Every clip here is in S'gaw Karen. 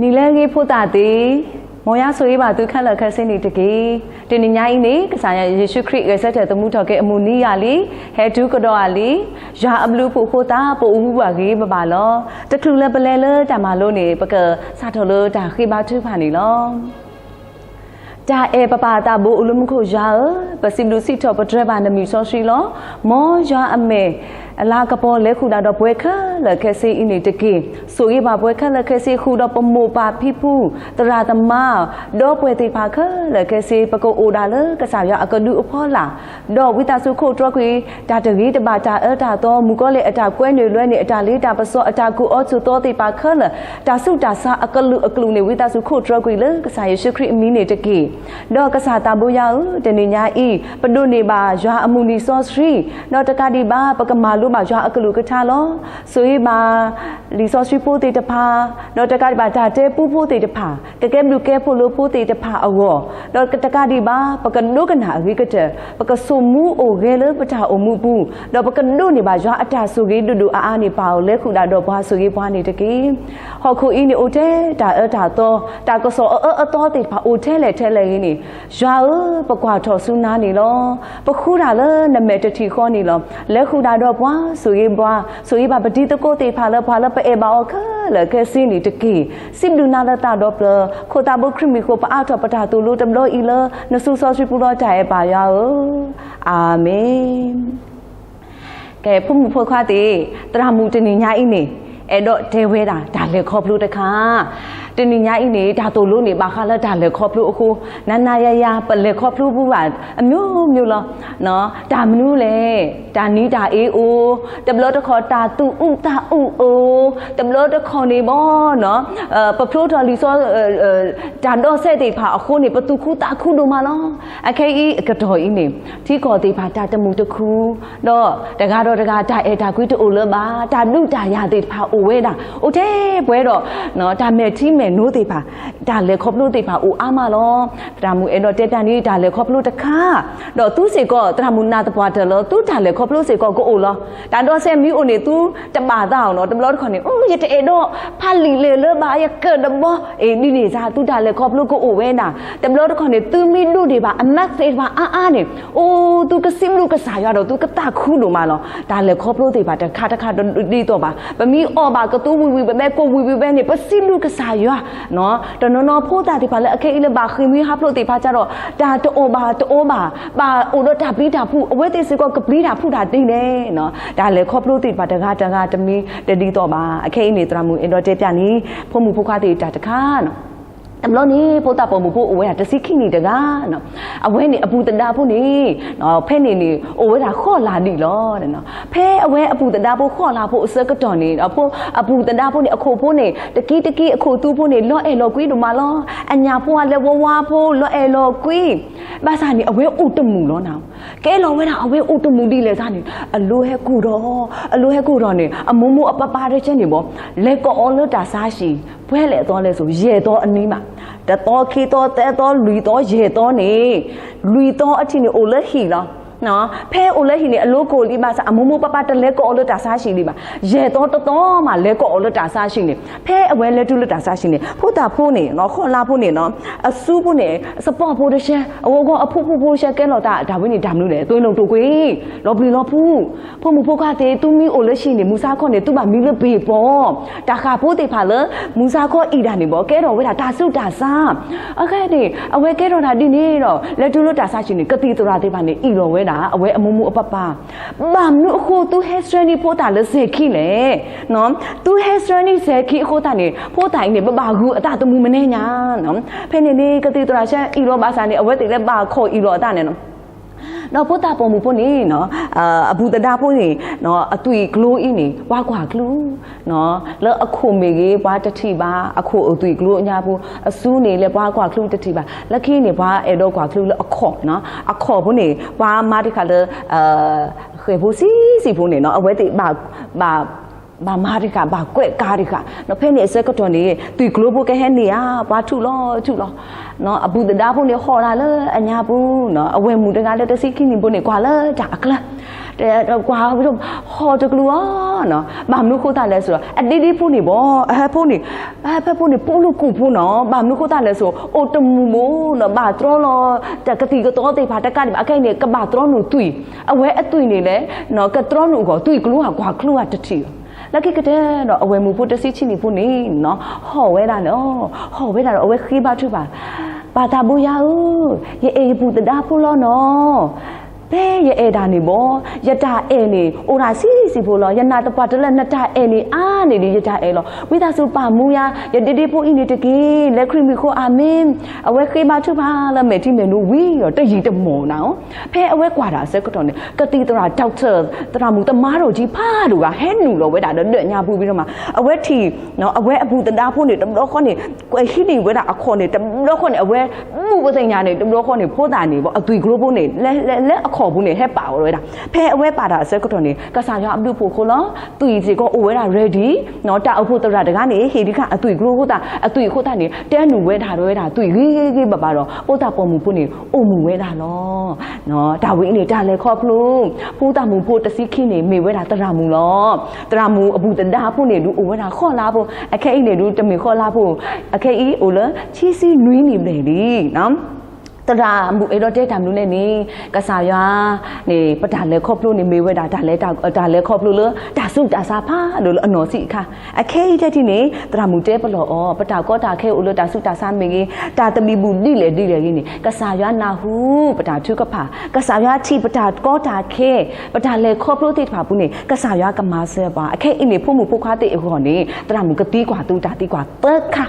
နံၤလၢအဂ့ၤဖိသၣ်သ့ၣ်, မ်ယွၤဆိၣ်ဂ့ၤဘၣ်သုခဲလၢာ်ခဲဆ့န့ၣ်တက့ၢ်. တနံၤညါအံၤန့ၣ် ကစၢ်ယ့ၣ်ၡူးခရံာ်ဂဲၤဆၢထၢၣ်သမူထီၣ်က့ၤအမုၢ်နံၤယၤလံ, ဟဲတုၤကဒီးအလံ, ယွၤအဘျုးအဖှိၣ်အဃိသတး ပအိၣ်မူဘၣ်ဂ့ၤဘၣ်ဘၣ်လီၤ. တချုးလၢပလဲၤလၢတၢ်မၤလိန့ၣ် ပကစးထီၣ်လၢတၢ်ဃ့ဘါထုကဖၣ်န့ၣ်လီၤ. တၢ်အဲၣ်ပပၢ်သးဘိအိၣ်လၢမူခိၣ်ယွၤဧၢ, ပစံးဘျုးစံးထီၣ်ပတြၢၤဘၣ်နမံၤစီဆှံလီၤ. မ်ယွၤအမဲာ်အလၤကပီၤလဲၤဃုာ်ဒၣ်ဒီးပှၤခဲလၢာ်ခဲဆ့အံၤန့ၣ်တက့ၢ်. ဆိၣ်ဂ့ၤဘၣ်ပှၤခဲလၢာ်ခဲဆ့ဃုာ်ဒီးပမိၢ်ပၢ်ဖံဖု, သရၣ်သမါ, ဒီးပှၤသ့ၣ်တဖၣ်ခဲလၢာ်ခဲဆ့ ပကအိၣ်ဒၣ်လၢကစၢ်ယွၤအကဒုအဖီလာ်, ဒီးဝံသးစူၤခိၣ်တြီကွံာ် တၢ်တဂ့ၤတဘၣ်တၢ်အၢတၢ်သီ, မုၣ်ကီၤလံၢ်အတၢ်ကွဲနုာ်လွဲနုာ် အတၢ်လ့တၢ်ပစီ အတၢ်ကူၣ်အီကူၣ်သီသ့ၣ်တဖၣ်ခဲလၢာ်, တၢ်ဆူးတၢ်ဆါအကလုာ်အကလုာ်န့ၣ် ဝံသးစူၤခိၣ်တြီကွံာ်လၢကစၢ်ယ့ၣ်ၡူးခရံာ်အမံၤန့ၣ်တက့ၢ်. ဒီးကစၢ်သးဘိယွၤဧၢ, တနံၤညါအံၤ ပဒိးန့ၢ်ဘၣ်ယွၤအမုၢ်နံၤစီဆှံ, ဒီးတကးဒံးဘၣ် ပကမၤလိဘၣ်ယွၤအကလုၢ်ကထါလီၤ. ဆိၣ်ဂ့ၤဘၣ် လံာ်စီဆှံဖိသ့ၣ်တဖၣ်, ဒီးတကးဒံးဘၣ်တၢ်တဲပူဖိသ့ၣ်တဖၣ်, ကကဲဘျုးကဲဖှိၣ်လၢဖိသ့ၣ်တဖၣ်အဂီၢ်, ဒီးတကးဒံးဘၣ် ပကဒိကနၣ်အဂ့ၤကတၢၢ်, ပကဆိမိၣ်အိၣ်ဂဲၤလၢပတၢ်အိၣ်မူအပူၤ, ဒီးပကဒိးန့ၢ်ဘၣ်ယွၤအတၢ်ဆိၣ်ဂ့ၤဒိၣ်ဒိၣ်အါအါန့ၣ် ပၢ်ဧၢ လဲၤဃုာ်ဒၣ်ဒီးပှၤ ဆိၣ်ဂ့ၤပှၤန့ၣ်တက့ၢ်. ဟီၣ်ခိၣ်အံၤန့ၣ်အိၣ်ထဲတၢ်အၢတၢ်သီ, တၢ်ကစီၣ်အအၢအသီသ့ၣ်တဖၣ်အိၣ်ထဲလဲၣ်ထဲလဲၣ်ဂ့ၤန့ၣ်, ယွၤဧၢ, ပကွၢ်ထီၣ်ဆူနၤန့ၣ်လီၤ. ပဃူတၢ်လၢနမဲာ်တထံၣ်ဃီန့ၣ်လီၤ. လဲၤဃုာ်ဒၣ်ဒီးပှၤ ဆိၣ်ဂ့ၤပှၤ, ဆိၣ်ဂ့ၤဘၣ်ပတံၤသကိးသ့ၣ်တဖၣ်လၢပှၤလၢပအဲၣ်ဘၣ်အီၤခဲလၢာ်ခဲဆ့န့ၣ်တက့ၢ်. စံးဘျုးနၤလၢသးဒီဖျၢၣ်, ခိၣ်သးဘိခရံာ်မံၤဃိ ပအါထီၣ်ပတၢ်သိၣ်လိတဘျီအံၤလၢ နစုစီဆှံပူၤလီၤ တၢ်အဲၣ်ပၢ်ယွၤဧၢ, အၤမ့ၣ်. ကဲ ဖိမုၣ်ဖိခွါသ့ၣ်, သရၣ်မုၣ်တနံၤညါအံၤန့ၣ် အဲၣ်ဒိးတဲဝဲဒၣ်တၢ်လဲၤခီဖျိတခါ. တနံၤညါအံၤန့ၣ် တၢ်သိၣ်လိန့ၣ် ဘၣ်ဃးလၢတၢ်လဲၤခီဖျိအဃိ, နၤနၤယၤယၤ ပလဲၤခီဖျိဘူးဘၣ် အမျိုးမျိုးလီၤ. တၢ်မနုၤလဲၣ်, တၢ်နံၤတၢ်အ့အိၣ်, တဘျီတခီၣ်တၢ်သူၣ်အုးသးအုးအိၣ်, တဘျီတခီၣ်န့ၣ်ဘီ ပဖျိထီၣ်လံာ်စီ တၢ်ဒီးစဲးသ့ၣ်တဖၣ်အဃိန့ၣ် ပသူၣ်ခုသးခုဒိၣ်မးလီၤ. အခဲအံၤအကတီၢ်အံၤန့ၣ် ထံကီၢ်သ့ၣ်တဖၣ်တၢ်တမုာ်တခု, ဒီးတဂၤဒီးတဂၤ တၢ်အဲၣ်တၢ်ကွံတအိၣ်လၢၤဘၣ်, တၢ်ဒုးတၢ်ယၤသ့ၣ်တဖၣ်အိၣ်ဝဲဒၣ်, အိၣ်ထဲပှဲၤဒီး တၢ်မဲာ်ထံမဲာ်နိသ့ၣ်တဖၣ်, တၢ်လဲၤခီဖျိသ့ၣ်တဖၣ်အိၣ်အါမးလီၤ. သရၣ်မုၣ်အဲၣ်ဒိးတဲပျၢ်န့ၣ် တၢ်လဲၤခီဖျိတခါ, ဒီးသုစ့ၢ်ကီး သရၣ်မုၣ်နာ်သပှၢ်တၢၢ်လၢ သုတၢ်လဲၤခီဖျိစ့ၢ်ကီးကအိၣ်လီၤ. တၢ်ဒီးစဲးမ့ၢ်အိၣ်န့ၣ် သုတဘၣ်သးအီၤနီၤ, တဘျီတခီၣ်န့ၣ် ယတအဲၣ်ဒိးဖးလံာ်လဲၢ်လၢၤဘၣ်, ယကၢၣ်တဘီ, အ့ ဒ်န့ၣ်စ့ၢ် သုတၢ်လဲၤခီဖျိကအိၣ်ဝဲဒၣ်. တဘျီတခီၣ်န့ၣ် သုမ့ၢ်ဒိးန့ၢ်ဘၣ် အမးသ့ၣ်တဖၣ်အါအါန့ၣ်, အိ သုကစံးဘျုးကစၢ်ယွၤဒီး သုကသးခုဒိၣ်မးလီၤ. တၢ်လဲၤခီဖျိသ့ၣ်တဖၣ်တခါတခါတဒ်သိးဘၣ်. ပမ့ၢ်အီၣ်ဘၣ်ကသူဝံၤဝံၤ ပမ့ၢ်ကိၢ်ဝံၤဝံၤဝဲန့ၣ် ပစံးဘျုးကစၢ်ယွၤ တနီၤနီၤဖိသၣ်သ့ၣ်တဖၣ်လၢအခဲအံၤလၢဘၣ်ဃ့ၢ်မှံဟးဖျိးသ့ၣ်တဖၣ်စ့ၢ်ဒီး တၢ်တအီၣ်ဘၣ်တအီဘၣ်, ဘၣ်အိၣ်ဒီးတၢ်ပျံၤတၢ်ဖုး, အဝဲသ့ၣ်စ့ၢ်ကီးကပျံၤတၢ်ဖုးတၢ်ဒ်လဲၣ်. တၢ်လဲၤခီဖျိသ့ၣ်တဖၣ်တဂၤတဂၤတမံၤတဒ်သိးဘၣ်. အခဲအံၤန့ၣ် သရၣ်မုၣ်အဲၣ်ဒိးတဲပျၢ်န့ၣ် ဖိမုၣ်ဖိခွါသ့ၣ်တၢ်တခါ တဘျီန့ၣ် ဖိသၣ်ပိာ်မုၣ်ဖိအိၣ်ဝဲဒၣ်တဆံခံနံၣ်တဂၤ, အဝဲန့ၣ်အပုၢ်သဒါဖိန့ၣ် ဖဲန့ၣ်န့ၣ် အိၣ်ဝဲဒၣ်ဃိးလါဒံးလီၤ. ဖဲအဝဲအပုၢ်သဒါဖိဃိးလါဖိအဆၢကတီၢ်န့ၣ် အပုၢ်သဒါဖိန့ၣ် အခိၣ်ဖိန့ၣ် တကံတကံအခိၣ်သူဖိန့ၣ် လီၤအဲၣ်လီၤကွံဒိၣ်မးလီၤ. အညၣ်ဖိအလဲၤဝါဝါဖိ လီၤအဲၣ်လီၤကွံ ဘၣ်ဆၣ်န့ၣ် အဝဲအိၣ်တမုာ်လီၤနၤ. ကဲလီၤဝဲဒၣ် အဝဲအိၣ်တမုာ်ဒ်လဲၣ်စ့ၢ်န့ၣ် အလိၤဟဲကူၣ်ထီၣ်, အလိၤဟဲကူၣ်ထီၣ်န့ၣ် အမိၢ်မိၢ်အပၢ်ပၢ်တဆဲန့ၣ်ဘၣ် လဲၤကိးအီၤလၢတၢ်ဆါဟံၣ်, ပှဲၤလဲၣ်သီလဲၣ်စိၤ ယဲၢ်သီအနံၤမး, တသီခံသီသၢသီလွံၢ်သီယဲၢ်သီန့ၣ်, လွံၢ်သီအထံးန့ၣ်အိၣ်လၢဟံၣ်လီၤ. ဖဲအိၣ်လၢဟံၣ်န့ၣ် အလိၤကိၢ်လံဘၣ်ဆၣ် အမိၢ်မိၢ်ပၢ်ပၢ်တလဲၤကိးအီၤလၢတၢ်ဆါဟံၣ်ဒံးဘၣ်. ယဲၢ်သီတသီမး လဲၤကိးအီၤလၢတၢ်ဆါဟံၣ်န့ၣ်, ဖဲအဝဲလဲၤတုၤလၢတၢ်ဆါဟံၣ်န့ၣ် ဖိသၣ်ဖိန့ၣ် ဃိးလါဖိန့ၣ် အစုဖိန့ၣ် စပီၢ်ဖိတဆဲ အဂီၤဂီၤအဖုဖုဖိတဆဲ ကဲလီၤသး တၢ်ဝဲန့ၣ်တၢ်မနုၤလဲၣ် သွ့ၣ်လိာ်တိာ်ကွံာ် လီၤပျံၤလီၤဖုး. ဖိမုၣ်ဖိခွါသ့ၣ် သုမ့ၢ်အိၣ်လၢဟံၣ်န့ၣ် မုၢ်ဆါခီန့ၣ် သုဘၣ်မံလၢပ့ၤပီၤ, တၢ်ဃၢ်ဖိသ့ၣ်တဖၣ်လၢ မုၢ်ဆါခီအံၤဒၣ်န့ၣ်ဘၣ် ကဲထီၣ်ဝဲဒၣ်တၢ်ဆူးတၢ်ဆါ. အခဲန့ၣ် အဝဲကဲထီၣ်တၢ်ဒ်န့ၣ်ဒီး လဲၤတုၤလၢတၢ်ဆါဟံၣ်န့ၣ် ကသံၣ်သရၣ်သ့ၣ်တဖၣ်န့ၣ် အ့ၣ်လိာ်ဝဲဒၣ် အဝဲအမိၢ်မိၢ်အပၢ်ပၢ် ဘၣ်မနုၤအဃိသုဟဲဆှၢန့ၢ်ဖိသၣ်လၢစဲၤခံလဲၣ်. သုဟဲဆှၢန့ၢ်စဲၤခံအဃိသတးန့ၣ် ဖိသၣ်အံၤန့ၣ် ပဘၣ်ဂုာ်အသးသမူမနုၤညါ. ဖဲန့ၣ်န့ၣ် ကသံၣ်သရၣ်ဆၢအ့ၣ်လိာ်ဘၣ်ဆၣ်န့ၣ် အဝဲသ့ၣ်လၢဘၣ်ခိးအ့ၣ်လိာ်အသးန့ၣ်လီၤ. ဒီးဖိသၣ်ပိာ်မုၣ်ဖိန့ၣ် အပုၢ်သဒါဖိန့ၣ် အသွံၣ်ကျိအံၤန့ၣ် ပှၤကွၢ်ကျူး လၢအခိၣ်မ့ၢ်ဂ့ၤ ပှၤတထံၣ်ဘၣ် အခိၣ်အသွံၣ်ကျိအညါပူၤ အစုန့ၣ် လၢပှၤကွၢ်ကျူးတထံၣ်ဘၣ် လၢခံန့ၣ် ပှၤအဲၣ်ဒိးကွၢ်ကျူးလၢအခီၣ်, အခီၣ်ဖိန့ၣ် ပှၤမၤတခါလၢ ဃဲၢ်ဖိဆံးဆံးဖိန့ၣ် အဝဲသ့ၣ် ဘၣ်မၤတခါ ဘၣ်ကွဲးကါတခါ ဖဲန့ၣ်အဆၢကတီၢ်န့ၣ် သွံၣ်ကျိဖိကဟဲန့ၢ်ဧါ ပှၤထူၣ်လီၤထူၣ်လီၤ. အပုၢ်သဒါဖိန့ၣ် ဟီၣ်တၢ်လၢအညါပူၤ အဝဲၢ်မုၣ်တဂၤလၢတဆံခံနံၣ်ဖိန့ၣ် ကွၢ်လၢတၢ်အကျါ ကွၢ် ဟီၣ်တကလုာ်အီၤနီၤ, ဘၣ်မနုၤဃိသတးလဲၣ်ဆိဒီး အဒ့ဒ့ဖိန့ၣ်ဘီ အဟၢဖၢဖိန့ၣ် အဟၢဖၢဖိန့ၣ် ပူၤလုၢ်ကူၣ်ဖိနီၤ, ဘၣ်မနုၤဃိသတးလဲၣ်ဆိ အိၣ်တမူၤမူၤနီၤ, ဘၣ်တြီလီၤ ကသံၣ်ကသီသ့ၣ်တဖၣ်တကးဒံးဘၣ် အခဲအံၤန့ၣ် ကဘၣ်တြီနုာ်သွံၣ်, အဝဲအသွံၣ်န့ၣ်လဲၣ် ကတြီနုာ်အဂီၢ် သွံၣ်ကျိဧါ ကွၢ်ကျိဧါတထံၣ်လီၤ. လၢခံကတၢၢ်ဒီး အဝဲမူးဖိတဆံခံနံၣ်ဖိန့ၣ်နီၤ ဟီၣ်ဝဲဒၣ်လီၤ, ဟီၣ်ဝဲဒၣ်ဒီး အဝဲဃ့ဘါထုကဖၣ် ပၢ်သးဘိယွၤဧၢ, ယအဲၣ်ယပုၢ်သဒါဖိလီၤနီၤ. ဖဲယအဲၣ်တၢ်န့ၣ်ဘီ ယတၢ်အဲၣ်န့ၣ် အိၣ်ဒၣ်ဆံးဆံးဖိလီၤ. ယနာ်သပှၢ်တလၢ နတၢ်အဲၣ်န့ၣ်အါန့ၢ်ဒံးယတၢ်အဲၣ်လီၤ. ဝံသးစူၤပာ်မူယၤ ယဒ့ဒ့ဖိအံၤန့ၣ်တက့ၢ်. လၢခရံာ်မံၤအဃိ အၤမ့ၣ်. အဝဲဃ့ဘါထုကဖၣ်လၢမဲာ်ထံမဲာ်နိဝံၤဒီး တယံာ်တမီၢ်နၤဧိၤ, ဖဲအဝဲကွၢ်တၢ်အဆၢကတီၢ်န့ၣ် ကသံၣ်သရၣ် doctor သရၣ်မုၣ်သမါရိၣ်ကၠံဖးဒိၣ်ဂၤ ဟဲနုာ်လီၤဝဲဒၣ်ဒီးဒၢးညါပူၤဝံၤဒီးမး အဝဲထံၣ် အဝဲအပုၢ်သဒါဖိန့ၣ် တဘျီဃီန့ၣ် ကွဲးဟံးန့ၢ်ဝဲဒၣ်အခီၣ်န့ၣ် တဘျီဃီန့ၣ် အဝဲ ဘူၣ်ပသ့ၣ်ညါန့ၣ် တဘျီဃီန့ၣ် ဖိသၣ်န့ၣ် အသွံၣ်ကျိဖိန့ၣ် လၢအခီၣ်ပူၤန့ၣ် ဟဲပာ်ဝဲဒၣ်. ဖဲအဝဲပာ်တၢ်အဆၢကတီၢ်န့ၣ် ကစၢ်ယွၤအဘျုးအဖှိၣ်အဃိလီၤ. သွံၣ်စ့ၢ်ကီးအိၣ်ဝဲဒၣ် ready တၢ်အိၣ်ဖှိၣ်သရၣ်တဂၤန့ၣ် ဟ့ၣ်ဒံးခါအသွံၣ်ကျိအဃိသတး အသွံၣ်အဃိသတးန့ၣ် တဲနုာ်ဝဲဒၣ်ဝဲဒၣ်သွံၣ်ဂ့ၤဂ့ၤဂ့ၤဘၣ်ဘၣ်ဒီး ဖိသၣ်ပိာ်မုၣ်ဖိန့ၣ် အိၣ်မူဝဲဒၣ်လီၤ. တၢ်ဝဲအံၤန့ၣ် တၢ်လဲၤခီဖျိ ဖိသၣ်မုၣ်ဖိတဆံခံန့ၣ် မ့ၢ်ဝဲဒၣ်သရၣ်မုၣ်လီၤ. သရၣ်မုၣ်အပုၢ်သဒါဖိန့ၣ် ဒုးအိၣ်ဝဲဒၣ်ဃီလါဖိ, အခဲအံၤန့ၣ် ဒုးတမ့ၢ်ဃီလါဖိ, အခဲအံၤအိၣ်လၢ ဆံဆံနွံနံၣ်ဘျဲၣ်လံ. သရၣ်မုၣ်အဲၣ်ဒိးတဲတၢ်မနုၤလဲၣ်န့ၣ် ကစၢ်ယွၤန့ၣ် ပတၢ်လဲၤခီဖျိန့ၣ် မ့ၢ်ဝဲဒၣ်တၢ်လဲၤခီဖျိလၢ တၢ်ဆူးတၢ်ဆါဖးဒိၣ်လၢအနီၢ်ဆံးအခါ, အခဲအံၤထဲထံၣ်န့ၣ် သရၣ်မုၣ်တဲပလီၢ်အီၤ ပတၢ်ကီတၢ်ခဲအိၣ်လၢတၢ်ဆူးတၢ်ဆါမ့ၢ်ဂ့ၤ, တၢ်သဘံၣ်ဘုၣ်ဒ်လဲၣ်ဒ်လဲၣ်ဂ့ၤန့ၣ် ကစၢ်ယွၤနၢ်ဟူပတၢ်ထုကဖၣ်, ကစၢ်ယွၤထံၣ်ပတၢ်ကီတၢ်ခဲ, ပတၢ်လဲၤခီဖျိသ့ၣ်တဖၣ်အပူၤန့ၣ် ကစၢ်ယွၤကမၤစၢၤပှၤ. အခဲအံၤန့ၣ် ဖိမုၣ်ဖိခွါသ့ၣ်အဂီၢ်န့ၣ် သရၣ်မုၣ်ကသံကွၢ်သုတၢ်သံကွၢ်သၢခါ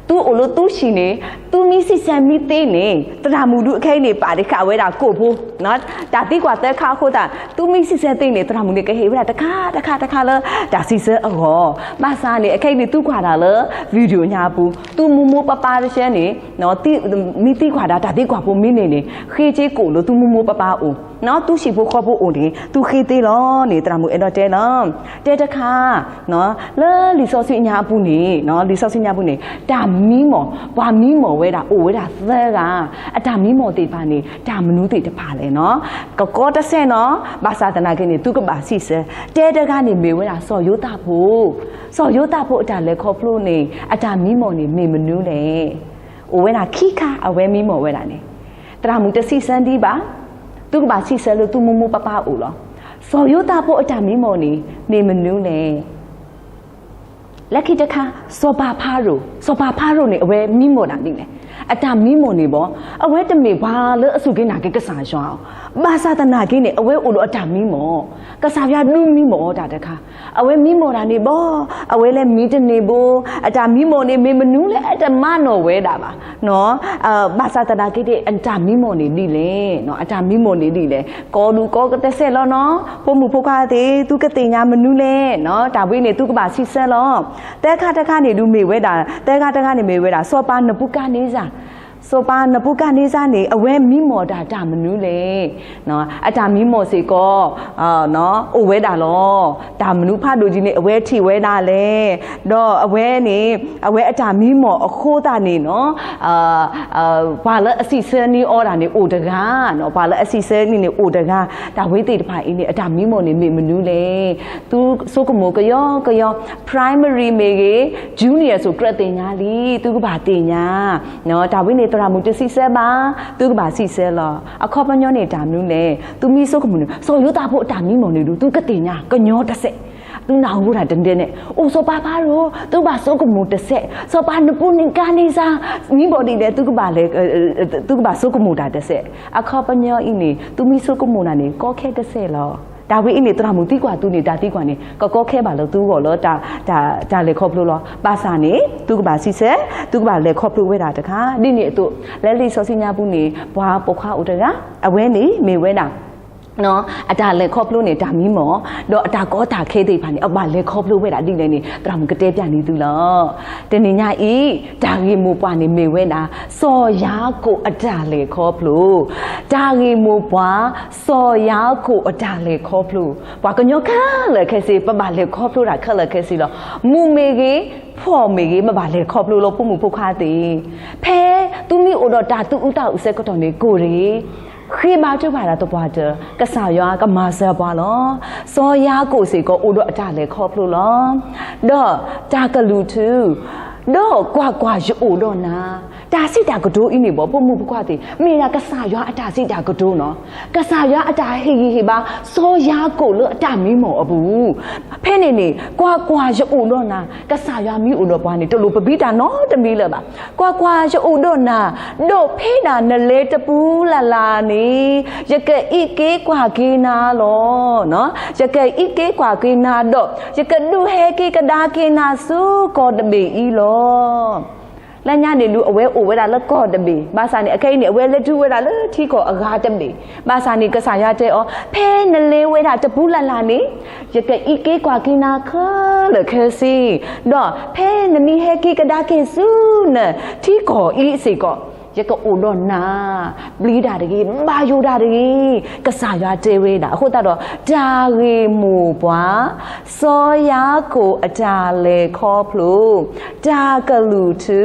သုအိၣ်လၢသုဆံၣ်န့ၣ် သုမ့ၢ်ဆံၣ်ဆဲမ့ၢ်သ့န့ၣ် သရၣ်မုၣ်ဒုးအခဲအံၤန့ၣ် ပာ်တဃာ်ဝဲဒၣ်ကိၣ်ဖိ, တၢ်သံကွၢ်သၢခါအဃိသတး သုမ့ၢ်ဆံၣ်ဆဲသ့န့ၣ် သရၣ်မုၣ်န့ၣ် ကဟ့ၣ်ဝဲဒၣ်တခါတခါတခါလၢ တၢ်စံးဆၢအဂီၢ်, ဘၣ်ဆၣ်န့ၣ် အခဲအံၤန့ၣ် သုကွၢ်တၢ်လၢ video ညါအပူၤ သုမိၢ်မိၢ်ပၢ်ပၢ်တဆၢန့ၣ် မ့ၢ်သံကွၢ်တၢ် တၢ်သံကွၢ်ဖိမ့ၢ်န့ၢ်န့ၣ် ဃ့က့ကိၣ်လၢသုမိၢ်မိၢ်ပၢ်ပၢ်အအိၣ်, သုဆံၣ်ဖိဃီဖိအအိၣ်န့ၣ် သုဃ့သ့လီၤန့ၣ် သရၣ်မုၣ်အဲၣ်ဒိးတဲလီၤ. တဲတခါ လၢလံာ်စီဆှံညါအပူၤန့ၣ် လံာ်စီဆှံညါအပူၤန့ၣ် တၢ်မံမီၢ် ပှၤမံမီၢ်ဝဲဒၣ် အိၣ်ဝဲဒၣ်သၢဂၤ, အတၢ်မံမီၢ်သ့ၣ်တဖၣ်န့ၣ် တၢ်မနုၤသ့ၣ်တဖၣ်လဲၣ်နီၤ, ကကီတစဲးနီၤ, ဘၣ်ဆၣ်သနာ်က့န့ၣ် သုကဘၣ်စံးဆၢ, တဲတဂၤန့ၣ်မ့ၢ်ဝဲဒၣ်စီၤယိၤသးဖိ, စီၤယိၤသးဖိအတၢ်လဲၤခီဖျိန့ၣ် အတၢ်မံမီၢ်န့ၣ်မ့ၢ်မနုၤလဲၣ်, အိၣ်ဝဲဒၣ်ခံခါ အဝဲမံမီၢ်ဝဲဒၣ်န့ၣ်, သရၣ်မုၣ်တစံးဆၢဒံးဘၣ်, သုကဘၣ်စံးဆၢလၢသုမိၢ်မိၢ်ပၢ်ပၢ်အအိၣ်လီၤ. စီၤယိၤသးဖိအတၢ်မံမီၢ်န့ၣ် မ့ၢ်မနုၤလဲၣ် လၢခံတခါ စီၤပၤဖၤရိၤ, စီၤပၤဖၤရိၤန့ၣ် အဝဲမံမီၢ်တၢ်ဒ်လဲၣ်, အတၢ်မံမီၢ်န့ၣ်ဘီ, အဝဲတမ့ၢ်ပှၤလၢအစူၢ်က့ၤနာ်က့ၤကစၢ်ယွၤ, ဘၣ်ဆၣ်သနာ်က့န့ၣ် အဝဲအိၣ်ဒီးအတၢ်မံမီၢ်, ကစၢ်ယွၤဒုးမံမီၢ်အီၤတၢ်တခါ, အဝဲမံမီၢ်တၢ်န့ၣ်ဘီ, အဝဲလဲၤမံတန့ၢ်ဘိ, အတၢ်မံမီၢ်န့ၣ် မ့ၢ်မနုၤလဲၣ် အတမၤနီၣ်ဝဲဒၣ်ဘၣ် ဘၣ်ဆၣ်သနာ်က့န့ၣ် အတၢ်မံမီၢ်န့ၣ်ဒ်လဲၣ်, အတၢ်မံမီၢ်န့ၣ်ဒ်လဲၣ်, ကီဒူၣ်ကီကတစဲးလီၤနီၤ, ဖိမုၣ်ဖိခွါသ့ၣ် သုကသ့ၣ်ညါမနုၤလဲၣ်, တၢ်ဝဲန့ၣ် သုကဘၣ်စံးဆၢလီၤ. သၢခါတခါန့ၣ်ဒုးမ့ၢ်ဝဲဒၣ်, သၢခါတခါန့ၣ်မ့ၢ်ဝဲဒၣ် စီၤပၤနဘူၤကၤန့စၢ်, စီၤပၤနဘူၤကၤန့စၢ်န့ၣ် အဝဲမံမီၢ်တၢ်တၢ်မနုၤလဲၣ် အတၢ်မံမီၢ်စ့ၢ်ကီး အိၣ်ဝဲဒၣ်လီၤ. တၢ်မနုၤဖးဒိၣ်ကံၤန့ၣ် အဝဲထံၣ်ဝဲဒၣ်လဲၣ်, ဒီးအဝဲန့ၣ် အဝဲအတၢ်မံမီၢ်အဃိသတးန့ၣ်နီၤ ပှၤလၢအစံးဆၢန့ၢ်အီၤဒၣ်န့ၣ်အိၣ်တဂၤ, ပှၤလၢအစံးဆၢန့ၢ်န့ၣ်အိၣ်တဂၤ, တၢ်ဝဲသ့ၣ်တဖၣ်အံၤန့ၣ် အတၢ်မံမီၢ်န့ၣ်မ့ၢ်မနုၤလဲၣ်. သုဆိကမိၣ်ကယီကယီ primary မ့ၢ်ဂ့ၤ junior စ့ၢ်ကြၢးသ့ၣ်ညါလံ, သုကဘၣ်သ့ၣ်ညါ တၢ်ဝဲန့ၣ်သရၣ်မုၣ်တစံးဆၢဘၣ်, သုကဘၣ်စံးဆၢလီၤ. အခီပညီန့ၣ်တၢ်မနုၤလဲၣ်, သုမ့ၢ်ဆိကမိၣ်န့ၣ် စီၤယိၤသးဖိအတၢ်မံမီၢ်န့ၣ်ဒုး သုကသ့ၣ်ညါကညီတစဲး, သုနၢ်ဟူတၢ်တဒဲန့ၣ်, အိၣ်စီၤပၤဖၤရိၤ သုကဘၣ်ဆိကမိၣ်တစဲး, စီၤပၤနဘူၤကၤန့စၢ် မံဘီၣ်ဒ်လဲၣ် သုကဘၣ်လဲၤ, သုကဘၣ်ဆိကမိၣ်တၢ်တစဲး. အခီပညီအံၤန့ၣ် သုမ့ၢ်ဆိကမိၣ်တၢ်န့ၣ် ကီခဲတစဲးလီၤ. တၢ်ဝဲအံၤန့ၣ် သရၣ်မုၣ်သံကွၢ်သုန့ၣ် တၢ်သံကွၢ်န့ၣ် ကကီခဲဘၣ်လၢသုဂီၢ်လၢ တၢ်လဲၤခီဖျိလီၤ. ဘၣ်ဆၣ်န့ၣ် သုကဘၣ်စံးဆၢ, သုကဘၣ်လဲၤခီဖျိဝဲဒၣ်တခါ, ဒ်န့ၣ်အသိး လၢလံာ်စီဆှံညါပူၤန့ၣ် ပှၤပိာ်ခွါအိၣ်တဂၤ, အဝဲန့ၣ်မ့ၢ်ဝဲဒၣ် အတၢ်လဲၤခီဖျိန့ၣ် တၢ်မံမီၢ်, ဒီးအတၢ်ကီတၢ်ခဲသ့ၣ်တဖၣ်န့ၣ် အဘၣ်လဲၤခီဖျိဝဲဒၣ်ဒ်လဲၣ်န့ၣ် သရၣ်မုၣ်ကတဲပျးန့ၢ်သုလီၤ. တနံၤညါအံၤ တၢ်ဂ့ၢ်မိၢ်ပှၢ်န့ၣ်မ့ၢ်ဝဲဒၣ် စီၤယၤကိာ်အတၢ်လဲၤခီဖျိ, တၢ်ဂ့ၢ်မိၢ်ပှၢ် စီၤယၤကိာ်အတၢ်လဲၤခီဖျိ, ပှၤကညီခဲလၢာ်ခဲဆ့ ပဘၣ်လဲၤခီဖျိတၢ်ခဲလၢာ်ခဲဆ့လီၤ. မုၢ်မ့ၢ်ဂ့ၤ, ဖှီၣ်မ့ၢ်ဂ့ၤ, ပဘၣ်လဲၤခီဖျိလီၤ ဖိမုၣ်ဖိခွါသ့ၣ်. ဖဲသုမ့ၢ်အိၣ်ဒီးတၢ်သူၣ်အုးသးအုးအဆၢကတီၢ်န့ၣ် ကိၢ်တဂ့ၤ ဃ့ဘါထုကဖၣ်တၢ်သပှၢ်တၢၢ် ကစၢ်ယွၤကမၤစၢၤပှၤလီၤ. စီၤယၤကိာ်စ့ၢ်ကီးအိၣ်ဒီးအတၢ်လဲၤခီဖျိလီၤ. ဒီးတၢ်ကလုၢ်ထူ, ဒီးကွၢ်ကွၢ်ယအိၣ်ဒီးနၤ, တၢ်စံးတၢ်ကတိၤအံၤန့ၣ်ဘၣ် ဖိမုၣ်ဖိခွါသ့ၣ် မ့ၢ်ဒၣ်ကစၢ်ယွၤအတၢ်စံးတၢ်ကတိၤနီၤ. ကစၢ်ယွၤအတၢ်ဟ့ၣ်ဂံၢ်ဟ့ၣ်ဘါ စီၤယၤကိာ်လၢအတၢ်မံမီၢ်အပူၤ ဖဲန့ၣ်န့ၣ် ကွၢ်ကွၢ်ယအိၣ်ဒီးနၤ, ကစၢ်ယွၤမ့ၢ်အိၣ်ဒီးပှၤန့ၣ် တလိၣ်ပဘံတၢ်နီတမံၤလၢၤဘၣ်. ကွၢ်ကွၢ်ယအိၣ်ဒီးနၤ, ဒီးဖဲဒၣ်နလဲၤတပူၤလၢ်လၢ်န့ၣ် ယကအံးက့ၤကွၢ်က့ၤနၤလီၤ. ယကအံးက့ၤကွၢ်က့ၤနၤဒီး ယကဒုးဟဲက့ၤကဒါက့ၤနၤဆူကီၢ်တဘ့ၣ်အံၤလီၤ. လၢညါန့ၣ်ဒုး အဝဲအိၣ်ဝဲဒၣ်လၢကီၢ်တဘ့ၣ်, ဘၣ်ဆၣ်န့ၣ် အခဲအံၤန့ၣ် အဝဲလဲၤတုၤဝဲဒၣ်လၢထံကီၢ်အဂၤတဘ့ၣ်, ဘၣ်ဆၣ်န့ၣ် ကစၢ်ယွၤတဲအီၤ ဖဲနလဲၤဝဲဒၣ်တပူၤလၢ်လၢ်န့ၣ် ယကအံးက့ၤကွၢ်က့ၤနၤခဲလၢာ်ခဲဆ့, ဒီးဖဲနမ့ၢ်ဟဲက့ၤကဒါက့ၤဆူနထံကီၢ်အံၤစ့ၢ်ကီး ယကအိၣ်ဒီးနၤ, ပျံၤတၢ်တဂ့ၤ, ဘၣ်ယိၣ်တၢ်တဂ့ၤ, ကစၢ်ယွၤတဲဝဲဒၣ်. အဃိသတးဒီး တၢ်ဂ့ၢ်မိၢ်ပှၢ်, စီၤယၤကိာ်အတၢ်လဲၤခီဖျိ, တၢ်ကလုၢ်ထူ,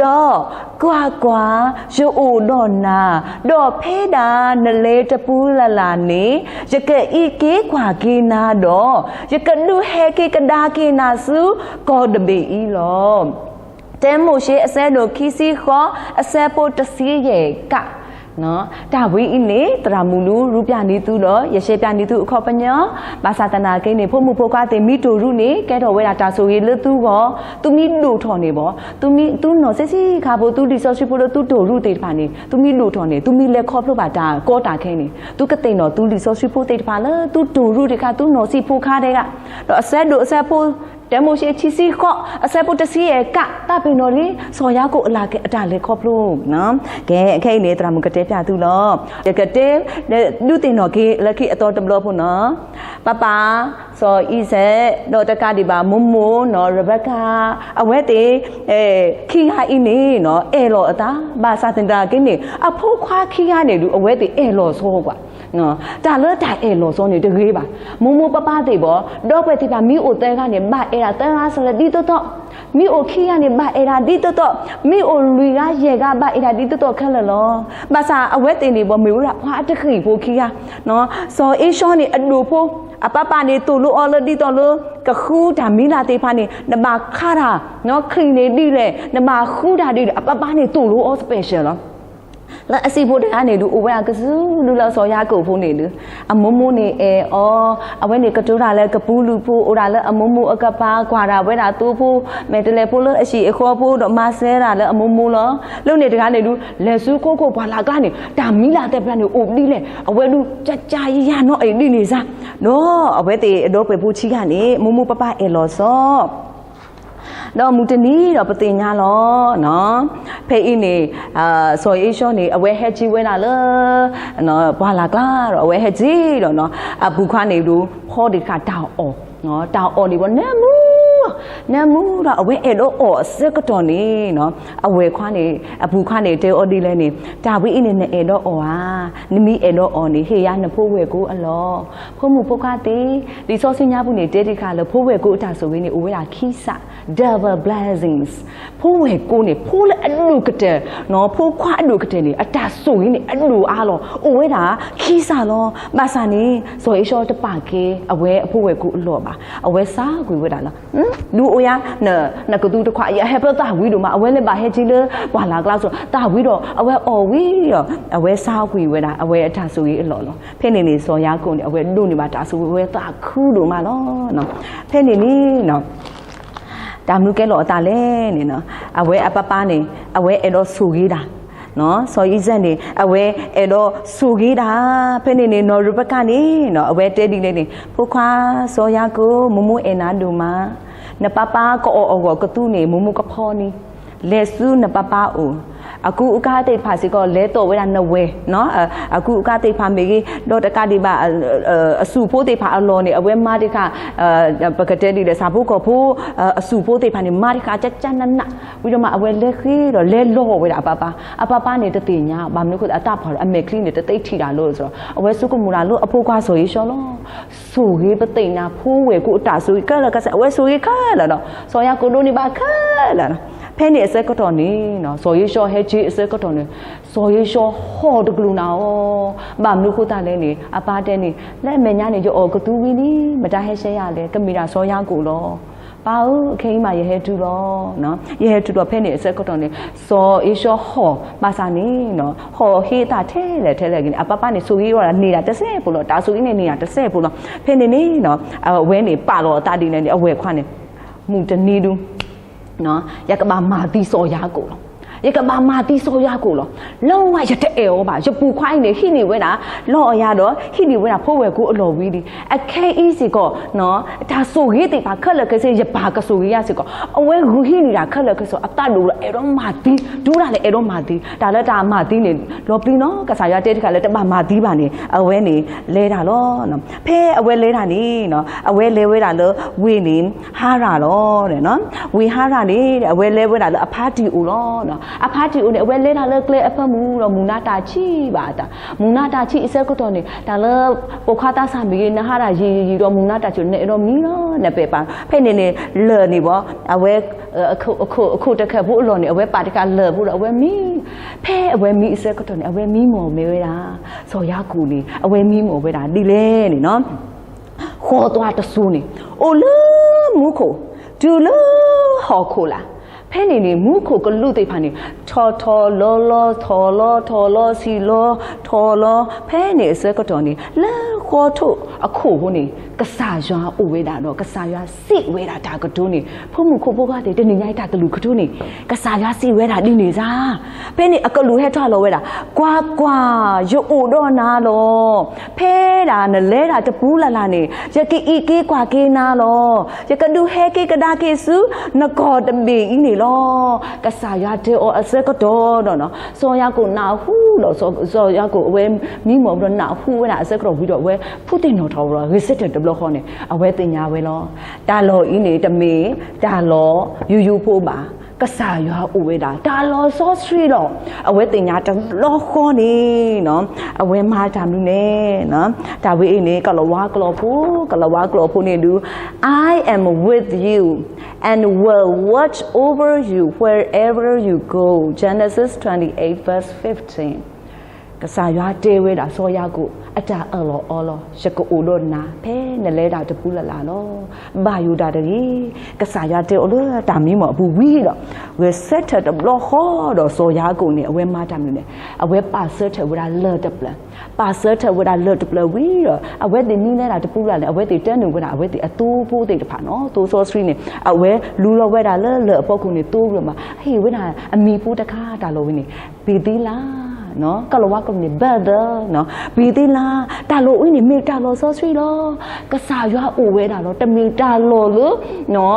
ဒီးကွၢ်ကွၢ်, ယအိၣ်ဒီးနၤ, ဒီးဖဲဒၣ်နလဲၤတပူၤလၢ်လၢ်န့ၣ် ယကအံးက့ၤကွၢ်က့ၤနၤဒီး ယကဒုးဟဲက့ၤကဒါက့ၤနၤဆူကီၢ်တဘ့ၣ်အံၤလီၤ. တၢမိၤၡ့အဆၢဒိၣ်ခံဆံဃိး အဆၢဖိတဆံယဲၢ်က တၢ်ဝဲအံၤန့ၣ် သရၣ်မုၣ်လူရူပျၢ်န့ၢ်သုဒီး ယရှဲပျၢ်န့ၢ်သုအခီပညီ, ဘၣ်ဆၣ်သနာ်က့န့ၣ် ဖိမုၣ်ဖိခွါသ့ၣ်မ့ၢ်တိၢ်ရူၢ်န့ၣ် ကဲထီၣ်ဝဲဒၣ်တၢ်ဆိၣ်ဂ့ၤလၢသုဂီၢ်, သုမ့ၢ်ဒိၣ်ထီၣ်န့ၣ်ဘၣ်, သုမ့ၢ်သုနီၢ်ဆံးဆံးခါဖိ သုလံာ်စီဆှံဖိလၢသုတိၢ်ရူၢ်သ့ၣ်တဖၣ်န့ၣ် သုမ့ၢ်ဒိၣ်ထီၣ်န့ၣ် သုမ့ၢ်လဲၤခီဖျိဘၣ်တၢ်ကီတၢ်ခဲန့ၣ် သုကသ့ၣ်နီၣ်သုလံာ်စီဆှံဖိသ့ၣ်တဖၣ်လၢသုတိၢ်ရူၢ်တခါ သုနီၢ်ဆံးဖိခါတဂၤ, ဒီးအဆၢဒိၣ်အဆၢဖိ တၢမိၤၡ့ခံဆံဃိး အဆၢဖိတဆံယဲၢ်က သးပ့ၤနီၣ်လံ စီၤယၤကိာ်အတၢ်လဲၤခီဖျိ ကဲ ခဲအံၤန့ၣ် သရၣ်မုၣ်ကတဲပျၢ်သုလီၤ. ယကတဲ ဒုးသ့ၣ်နီၣ်က့ၤလၢခံအသီတဘျီဖိနီၤ, ပၢ်ပၢ် စီၤအံၤစဲး ဒီးတကးဒံးဘၣ် မိၢ်မိၢ်နီၤ ရဘဲကၤ အဝဲသ့ၣ် ခံဂၤအံၤန့ၣ်နီၤ အဲၣ်လီၤအသး ဘၣ်ဆၣ်သနာ်က့န့ၣ် အဖိခွါခံဂၤန့ၣ်ဒုး အဝဲသ့ၣ်အဲၣ်လီၤဆီကွၢ် တၢ်လၢတၢ်အဲၣ်လီၤဆီန့ၣ်တဂ့ၤဘၣ်. မိၢ်မိၢ်ပၢ်ပၢ်သ့ၣ်ဘၣ် ဒီပုၢ်ဝဲၢ်သ့ၣ်တဖၣ် မ့ၢ်အိၣ်သၢဂၤန့ၣ် ဘၣ်အဲၣ်ဒၣ်သၢဂၤစ့ၢ်ကီးဒ်သိးသိး, မ့ၢ်အိၣ်ခံဂၤန့ၣ် ဘၣ်အဲၣ်ဒၣ်ဒ်သိးသိး, မ့ၢ်အိၣ်လွံၢ်ဂၤယဲၢ်ဂၤ ဘၣ်အဲၣ်ဒၣ်ဒ်သိးသိးခဲလၢာ်လီၤ. ဘၣ်ဆၣ်အဝဲသ့ၣ်န့ၣ် ဘၣ်မ့ၢ်ဝဲဒၣ်ပှၤအတဃံၢ်ဖိခံဂၤ, စီၤအ့ၡီန့ၣ် အဒိၣ်ဖိ အပၢ်ပၢ်န့ၣ် သိၣ်လိအီၤလၢဒ်သိးလၢ ကဃုတၢ်မံၤလၢ်သ့ၣ်တဖၣ်န့ၣ် နဘၣ်ခါတၢ် ချံၣ်န့ၣ်ဒ်လဲၣ် နဘၣ်ဃုတၢ်ဒ်လဲၣ် အပၢ်ပၢ်န့ၣ် သိၣ်လိအီၤ special လီၤ. လၢအဆံးဖိတဂၤန့ၣ်ဒုး အိၣ်ဝဲဒၣ်ကစုဒုလၢစီၤယၤကိာ်ဖိန့ၣ်ဒုး အမိၢ်မိၢ်န့ၣ်အဲၣ်အီၤ, အဝဲန့ၣ်ကတိၤတၢ်လၢကပူၤလုာ်ဖိ အိၣ်ဒၣ်လၢအမိၢ်မိၢ်အကပၤ ကွၢ်ဒၣ်ဝဲဒၣ်သိဖိ မဲာ်တဲးလဲးဖိလၢအဟံၣ်အဃီဖိဒီးမၤစၢၤဒၣ်လၢအမိၢ်မိၢ်လီၤ. လၢန့ၣ်တဂၤန့ၣ်ဒုး လဲၤဆူခိခိၣ်ပှၢ်လၢ်ကျါန့ၣ် တၢ်မံၤလၢ်သ့ၣ်တဖၣ်န့ၣ် အိၣ်ဒ်လဲၣ် အဝဲဒုး ကကယၤနီၢ်အံၤဒ်န့ၣ်စ့ၢ်, ဒီးအဝဲသ့ၣ်အဒီပုၢ်ဝဲၢ်ဖိဆံးဂၤန့ၣ် မိၢ်မိၢ်ပၢ်ပၢ်အဲၣ်လီၤဆီ ဒီးမုၢ်တနံၤဒီးပသ့ၣ်ညါလီၤ. ဖဲအံၤန့ၣ် စီၤအ့ၡီန့ၣ် အဝဲဟဲက့ၤဝဲဒၣ်လၢ ပှၢ်လၢ်ကျါဒီး အဝဲဟဲက့ၤဒီး အပူၤခွါန့ၣ်ဒုး ဖီဒံးဃာ်တၢ်အီၣ်, တၢ်အီၣ်န့ၣ်ဘၣ် နၢမူ နၢမူဒီး အဝဲအဲၣ်ဒိးအီၣ်အဆၢကတီၢ်န့ၣ် အဝဲခွါန့ၣ် အပူၤခွါန့ၣ် တဲအီၤဒ်လဲၣ်န့ၣ် တၢ်ဝဲအံၤန့ၣ် နအဲၣ်ဒိးအီၣ်ဧါ, နမ့ၢ်အဲၣ်ဒိးအီၣ်န့ၣ် ဟ့ၣ်ယၤနဖိဝဲၢ်ကိအလီၢ်. ဖိမုၣ်ဖိခွါသ့ၣ်, လံာ်စီဆှံညါပူၤန့ၣ် တဲတခါလၢ ဖိဝဲၢ်ကိအတၢ်ဆိၣ်ဂ့ၤန့ၣ် အိၣ်ဝဲဒၣ်ခံစး double blessings. ဖိဝဲၢ်ကိန့ၣ် ဖိလၢအဒိၣ်ကတၢၢ်, ဖိခွါအဒိၣ်ကတၢၢ်န့ၣ် အတၢ်ဆိၣ်ဂ့ၤန့ၣ် အဒိၣ်အါလီၤ. အိၣ်ဝဲဒၣ်ခံစးလီၤ. ဘၣ်ဆၣ်န့ၣ် စီၤအ့ၡီတပာ်ကဲ အဝဲအဖိဝဲၢ်ကိအလီၢ်ဘၣ်. အဝဲစးကွံာ်ဝဲဒၣ်လီၤ. ဒုးအိၣ်ယၤ နကသူတခွါ ယဟဲဖျၢၣ်သးဝံၤဒိၣ်မး အဝဲလၢဘၣ်ဟဲက့ၤလၢ ပှၢ်လၢ်ကျါဆိ သးဝံၤဒီး အဝဲအီၣ်ဝံၤဒီး အဝဲစးကွံာ်ဝဲဒၣ် အဝဲအတၢ်ဆိၣ်ဂ့ၤအလီၢ်လီၤ. ဖဲန့ၣ်န့ၣ် စီၤယၤကိာ်န့ၣ် အဝဲဒိးန့ၢ်ဘၣ်တၢ်ဆိၣ်ဂ့ၤ အဝဲသးခုဒိၣ်မးလီၤ. ဖဲန့ၣ်န့ၣ် တၢ်မနုၤကဲလီၤအသးလဲၣ်န့ၣ် အဝဲအပၢ်ပၢ်န့ၣ် အဝဲအဲၣ်ဒိးဆိၣ်ဂ့ၤတၢ် စီၤအံၤစဲးန့ၣ် အဝဲအဲၣ်ဒိးဆိၣ်ဂ့ၤတၢ်. ဖဲန့ၣ်န့ၣ် နီၢ်ရ့ဘကၤန့ၣ် အဝဲတဲဒ်လဲၣ်န့ၣ် ဖိခွါ စီၤယၤကိာ် မိၢ်မိၢ်အဲၣ်နၤဒိၣ်မး, နပၢ်ပၢ်ကအီၣ်အဂီၢ်ကသူန့ၣ် မိၢ်မိၢ်ကဖီန့ၢ်, လဲၤဆူနပၢ်ပၢ်အိၣ်, အကူအကၤသ့ၣ်တဖၣ်စ့ၢ်ကီး လဲၤသိးဝဲဒၣ်နဝဲၢ်, အကူအကၤသ့ၣ်တဖၣ်မ့ၢ်ဂ့ၤ, ဒီးတကးဒံးဘၣ် အစုဖိသ့ၣ်တဖၣ်အလီၢ်န့ၣ် အဝဲမၤတခါ ပကတဲဒ်လဲၣ် ဆၣ်ဖိကီၢ်ဖိ အစုဖိသ့ၣ်တဖၣ်န့ၣ် မၤတခါ ကကနးနး ဝံၤဒီးမး အဝဲလဲၤဃ့ဒီးလဲၤလီၤဝဲဒၣ်အပၢ်ပၢ်, အပၢ်ပၢ်န့ၣ်တသ့ၣ်ညါ ဘၣ်မနုၤအဃိသတး အတၢ်ဖးဒီးအမဲာ်ချံန့ၣ် တသ့ထံၣ်တၢ်လီၤ. အဝဲဆိကမိၣ်တၢ်လၢအဖိခွါစီၤယ့ၣ်ၡီးလီၤ. ဆိၣ်ဂ့ၤပသ့ၣ်ညါ ဖိဝဲၢ်ကိအတၢ်ဆိၣ်ဂ့ၤခဲလၢာ်ခဲဆ့ အဝဲဆိၣ်ဂ့ၤခဲလၢာ်ဒီး စီၤယၤကိာ်ဒိးန့ၢ်ဘၣ်ခဲလၢာ်လီၤ. ဖဲန့ၣ်အဆၢကတီၢ်န့ၣ် စီၤဧ့ၡီၤဟဲက့ၤအဆၢကတီၢ်န့ၣ် စီၤဧ့ၡီၤဟီၣ်တကလုာ်နၤအီၤ, ဘၣ်မနုၤဃိသတးလဲၣ်န့ၣ် အပၢ်တဲန့ၣ် လၢမဲာ်ညါန့ၣ် ယအီၣ်ကသူဝံၤလံ, မတၤဟဲရှဲယၤလဲၣ်, ကမ့ၢ်ဒၣ်စီၤယၤကိာ်လီၤ. ပၢ်ဧၢ, ခဲအံၤမးယဟဲတုၤလီၤ, ယဟဲတုၤလီၤ. ဖဲန့ၣ်အဆၢကတီၢ်န့ၣ် စီၤဧ့ၡီၤဟီၣ်ဘၣ်ဆၣ်န့ၣ် ဟီၣ်ဟ့အသးထဲလဲၣ်ထဲလဲၣ်ဂ့ၤန့ၣ် အပၢ်ပၢ်န့ၣ် ဆိၣ်ဂ့ၤအီၤဒၣ်န့ၢ်ဒၣ်တစဲးဖိလီၤ, တၢ်ဆိၣ်ဂ့ၤန့ၣ်န့ၢ်ဒၣ်တစဲးဖိလီၤ. ဖဲန့ၣ်န့ၣ် အဝဲန့ၣ်ပာ်လီၤအသးဒ်န့ၣ်န့ၣ် အဝဲၢ်ခွါန့ၣ် မုၢ်တနံၤဒု ယကဘၣ်မၤသံစီၤယၤကိာ်လီၤ. ယကဘၣ်မၤသံစီၤယၤကိာ်လီၤ. လၢဝဲယတအဲၣ်အီၤဘၣ်. ယပုၢ်ခွါအံၤန့ၣ် ဟံးန့ၢ်ဝဲဒၣ် လီအီၤယၤဒီး ဟံးန့ၢ်ဝဲဒၣ်ဖိဝဲၢ်ကိအလီၢ်ဝံၤလံ. အခဲအံၤစ့ၢ်ကီး တၢ်ဆိၣ်ဂ့ၤသ့ၣ်တဖၣ်ခဲလၢာ်ခဲဆ့ ယပၢ်ကဆိၣ်ဂ့ၤယၤစ့ၢ်ကီး အဝဲဂုာ်ဟံးန့ၢ်ဒၣ်ခဲလၢာ်ခဲဆ့ အသးဒိၣ်ဒီးအဲၣ်ဒိးမၤသံ, တုၤဒၣ်လဲာ်အဲၣ်ဒိးမၤသံ, တၢ်လၢတၢ်မၤသံန့ၣ် လီၤပျံၤနီၤ. ကစၢ်ယွၤတဲတခါလၢတဘၣ်မၤသံဘၣ်န့ၣ် အဝဲန့ၣ်လဲၤတၢ်လီၤ. ဖဲအဝဲလဲၤတၢ်န့ၣ် အဝဲလဲၤဝဲဒၣ်လၢဝ့ၢ်န့ၣ် ဟၤရၣ်လီၤ. ဝ့ၢ်ဟၤရၣ်န့ၣ် အဝဲလဲၤဝဲဒၣ်လၢအဖါတံၢ်အိၣ်လီၤ. အဖါတံၢ်အိၣ်န့ၣ် အဝဲလဲၤတၢ်လၢကျဲအဖၢမုၢ်ဒီး မုၢ်နၤတၢ်ဆံးဘၣ်အသး, မုၢ်နၤတၢ်ဆံးအဆၢကတီၢ်န့ၣ် တၢ်လၢပိာ်ခွါသးစၢ်မ့ၢ်ဂ့ၤ နဟးတၢ်ယံာ်ယံာ်ယံာ်ဒီး မုၢ်နၤတၢ်ဆံး နအဲၣ်ဒိးမံလီၤ နပဲာ်ပာ်. ဖဲန့ၣ်န့ၣ် လၢၢ်န့ၣ်ဘၣ် အဝဲ အခိၣ်တခၢၣ်ဖိအလီၢ်န့ၣ် အဝဲပာ်တခါလၢၢ်ဖိဒီး အဝဲမံ. ဖဲအဝဲမံအဆၢကတီၢ်န့ၣ် အဝဲမံမီၢ်မဲဝဲဒၣ် စီၤယၤကိာ်န့ၣ် အဝဲမံမီၢ်ဝဲဒၣ်ဒ်လဲၣ်န့ၣ်နီၤ ဃီသွါတစိၤန့ၣ် အိၣ်လၢမူခိၣ် တုၤလၢဟီၣ်ခိၣ်လာ်. ဖဲန့ၣ်န့ၣ် မူခိၣ်ကလူးသ့ၣ်တဖၣ်န့ၣ် ထီၣ်ထီၣ်လီၤလီၤ ထီၣ်လီၤထီၣ်လီၤ ဆံးလီၤထီၣ်လီၤ. ဖဲန့ၣ်အဆၢကတီၢ်န့ၣ် လၢဃီထိၣ်အခိၣ်ဖိန့ၣ် ကစၢ်ယွၤအိၣ်ဝဲဒၣ်ဒီး ကစၢ်ယွၤစံးဝဲဒၣ်တၢ်ကတိၤန့ၣ် ဖိမုၣ်ဖိခွါသ့ၣ် တနံၤညါအံၤတၢ်ကလုၢ်ကတိၤန့ၣ် ကစၢ်ယွၤစံးဝဲဒၣ်ဒ်န့ၣ်စ့ၢ်. ဖဲန့ၣ်အကလူးဟဲထီၣ်လီၤဝဲဒၣ် ကွၢ်ကွၢ်, ယအိၣ်ဒီးနၤလီၤ. ဖဲဒၣ်နလဲၤတၢ်တပူၤလၢ်လၢ်န့ၣ် ယကအံးက့ၤကွၢ်က့ၤနၤလီၤ. ယကဒုးဟဲက့ၤကဒါက့ၤဆူနကီၢ်တဘ့ၣ်အံၤန့ၣ်လီၤ. ကစၢ်ယွၤတဲအီၤအဆၢကတီၢ်ဒီး စီၤယၤကိာ်နၢ်ဟူဒီး စီၤယၤကိာ်အဝဲမံမီၢ်ဒီးနၢ်ဟူဝဲဒၣ်အဆၢကတီၢ်ဝံၤဒီး အဝဲဖုသ့ၣ်နီၣ်ထီၣ်ဝဲဒီး ဂဲၤဆၢထၢၣ်တဘျီဃီန့ၣ် အဝဲသ့ၣ်ညါဝဲလီၤ. တၢ်လီၢ်အံၤန့ၣ် တမ့ၢ်တၢ်လီၢ်ယိယိဖိဘၣ်. ကစၢ်ယွၤအိၣ်ဝဲဒၣ် တၢ်လီၢ်စီဆှံလီၤ. အဝဲသ့ၣ်ညါတဘျီဃီန့ၣ် အဝဲမၤတၢ်မနုၤလဲၣ်. တၢ်ဝဲအံၤန့ၣ် ကလၤဝါကျိာ်ဖိ, ကလၤဝါကျိာ်ဖိန့ၣ်ဒုး I am with you and will watch over you wherever you go. Genesis twenty-eight verse fifteen. ကစၢ်ယွၤတဲဝဲဒၣ်စီၤယၤကိာ် အတၢ်အၢၣ်လီၤအီလီၤ, ယကအိၣ်ဒီးနၤ ဖဲနလဲၤတၢ်တပူၤလၢ်လၢ်လီၤ. ဘၣ်ယိၣ်ဒၣ်တဂ့ၤ, ကစၢ်ယွၤတဲအီၤလၢတၢ်မံမီၢ်အပူၤဝံၤဒီး ဂဲၤဆၢထၢၣ်တဘျီဃီဒီးစီၤယၤကိာ်န့ၣ် အဝဲမၤတၢ်မနုၤလဲၣ်. အဝဲပာ်ဆၢထၢၣ်ဝဲဒၣ်လၢၢ်တဖျၢၣ်, ပာ်ဆၢထၢၣ်ဝဲဒၣ်လၢၢ်တဖျၢၣ်ဝံၤဒီး အဝဲသ့ၣ်မံလဲၤတၢ်တပူၤလၢ်လၢ်န့ၣ် အဝဲသ့ၣ်တၢနုာ်ဝဲဒၣ် အဝဲသ့ၣ်အသိဖိသ့ၣ်တဖၣ်နီၤ, သိစီဆှံန့ၣ် အဝဲလူလီၤဝဲဒၣ်လၢလၢၢ်အဖီခိၣ်န့ၣ် သိဘျီမး ဟ့ၣ်ဝဲဒၣ်အမံၤဖိတခါ တၢ်လီၢ်ဝဲန့ၣ် ဘ့ၤသ့လး ကလၤဝါကျိာ်န့ၣ် Bethel, ဘ့ၤသ့လး, တၢ်လီၢ်ဝဲန့ၣ် မ့ၢ်တၢ်လီၢ်စီဆှံလီၤ. ကစၢ်ယွၤအိၣ်ဝဲဒၣ်လီၤ. တမ့ၢ်တၢ်လီၢ်လၢ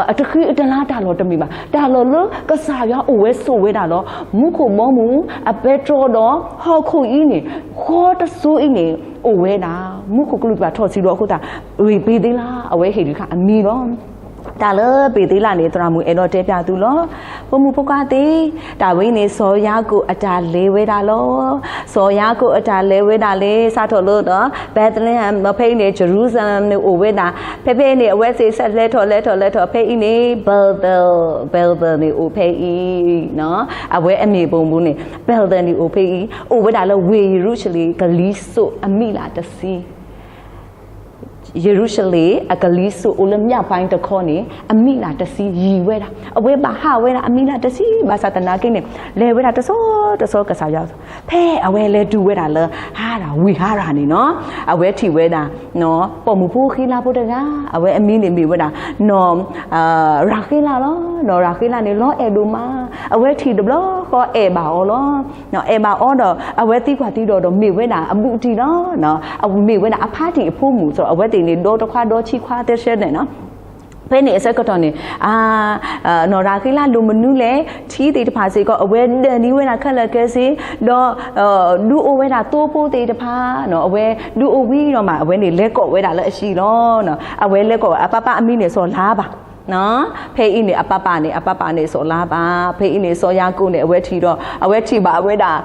အတဃံအတလၤတၢ်လီၢ်တမ့ၢ်ဘၣ်. တၢ်လီၢ်လၢကစၢ်ယွၤအိၣ်ဝဲဆိးဝဲဒၣ်လီၤ. မူခိၣ်ဘီမုၢ် အပဲတြီဒီးဟီၣ်ခိၣ်အံၤန့ၣ် ဃီတစိၤအံၤန့ၣ် အိၣ်ဝဲဒၣ် မူခိၣ်ကလူးတဖၣ်ထီၣ်ဆံးလီၤအဃိသတး ဘ့ၤသ့လး အဝဲဟ့ၣ်ဒုးခါအမံၤလီၤ. တၢ်လၢဘ့ၤသ့လးန့ၣ် သရၣ်မုၣ်အဲၣ်ဒိးတဲပျးသုလီၤ. ဖိမုၣ်ဖိခွါသ့ၣ်, တၢ်ဝဲအံၤန့ၣ် စီၤယၤကိာ်အတၢ်လဲၤဝဲဒၣ်လီၤ. စီၤယၤကိာ်အတၢ်လဲၤဝဲဒၣ်လၢ စးထီၣ်လၢဒီး Bethlehem ဖဲအံၤန့ၣ် Jerusalem န့ၣ်အိၣ်ဝဲဒၣ်, ဖဲဖဲအံၤန့ၣ် အဝဲသ့ၣ်ဆၢလဲၤထီၣ်လဲၤထီၣ်လဲၤထီၣ် ဖဲအံၤန့ၣ် Bethel, Bethel န့ၣ်အိၣ်ဖဲအံၤ အဝဲအမ့ၢ်ပိာ်မုၣ်န့ၣ် Bethel န့ၣ်အိၣ်ဖဲအံၤ, အိၣ်ဝဲဒၣ်လၢဝ့ၢ်ယရူၤၡလ့ၣ်ကလံၤစိးအမံးလးတဆံ ယရူၤၡလ့ၣ်အကလံၤစိးအိၣ်လၢ မြောက်ပိုင်း တခီန့ၣ် အမံးလးတဆံယံၤဝဲဒၣ်, အဝဲဘၣ်ဟးဝဲဒၣ်အမံးလးတဆံ ဘၣ်ဆၣ်သနာ်က့န့ၣ် လဲၤဝဲဒၣ်တဆီတဆီကစၢ်ယွၤ, ဖဲအဝဲလဲၤတုၤဝဲဒၣ်လၢ ဟၤရၣ်, ဝ့ၢ်ဟၤရၣ်န့ၣ်နီၤ, အဝဲထံၣ်ဝဲဒၣ် ပိာ်မုၣ်ဖိဃံလၤဖိတဂၤ, အဝဲအမံၤန့ၣ်မ့ၢ်ဝဲဒၣ် နီၢ်ရၤဃ့လးလီၤ. နီၢ်ရၤဃ့လးန့ၣ် လီၤအဲၣ်ဒိၣ်မး, အဝဲထံၣ်တဘျီဃီအဲၣ်ဘၣ်အီၤလီၤ. အဲၣ်ဘၣ်အီၤဒီး အဝဲသံကွၢ်သံဒိးဒီး မ့ၢ်ဝဲဒၣ်အဘူးတံၢ်လီၤ. မ့ၢ်ဝဲဒၣ်အဖါတံၢ်အဖိမုၣ်, အဝဲသ့ၣ်န့ၣ် ဒီတခွါဒီဆံခွါသၢဆၢန့ၣ်နီၤ. ဖဲန့ၣ်အဆၢကတီၢ်န့ၣ် နီၢ်ရၤဃ့လးလိၣ်မနုၤလဲၣ်, ထံသ့ၣ်တဖၣ်စ့ၢ်ကီး အဝဲဒၢးန့ၢ်ဝဲဒၣ်ခဲလၢာ်ခဲဆ့, ဒီး ဒုးအိၣ်ဝဲဒၣ်သိဖိသ့ၣ်တဖၣ်, အဝဲဒုးအိၣ်ဝံၤဒီးမး အဝဲန့ၣ်လဲၤကိးဝဲဒၣ်လၢအဟံၣ်လီၤ. အဝဲလဲၤကိးဝဲအပၢ်ပၢ်အမံၤန့ၣ် စီၤလၤဘၣ် ဖဲအံၤန့ၣ် အပၢ်ပၢ်န့ၣ် အပၢ်ပၢ်န့ၣ် စီၤလၤဘၣ်. ဖဲအံၤန့ၣ် စီၤယၤကိာ်န့ၣ် အဝဲထံၣ်ဒီး အဝဲထံၣ်ဘၣ်ဝဲဒၣ်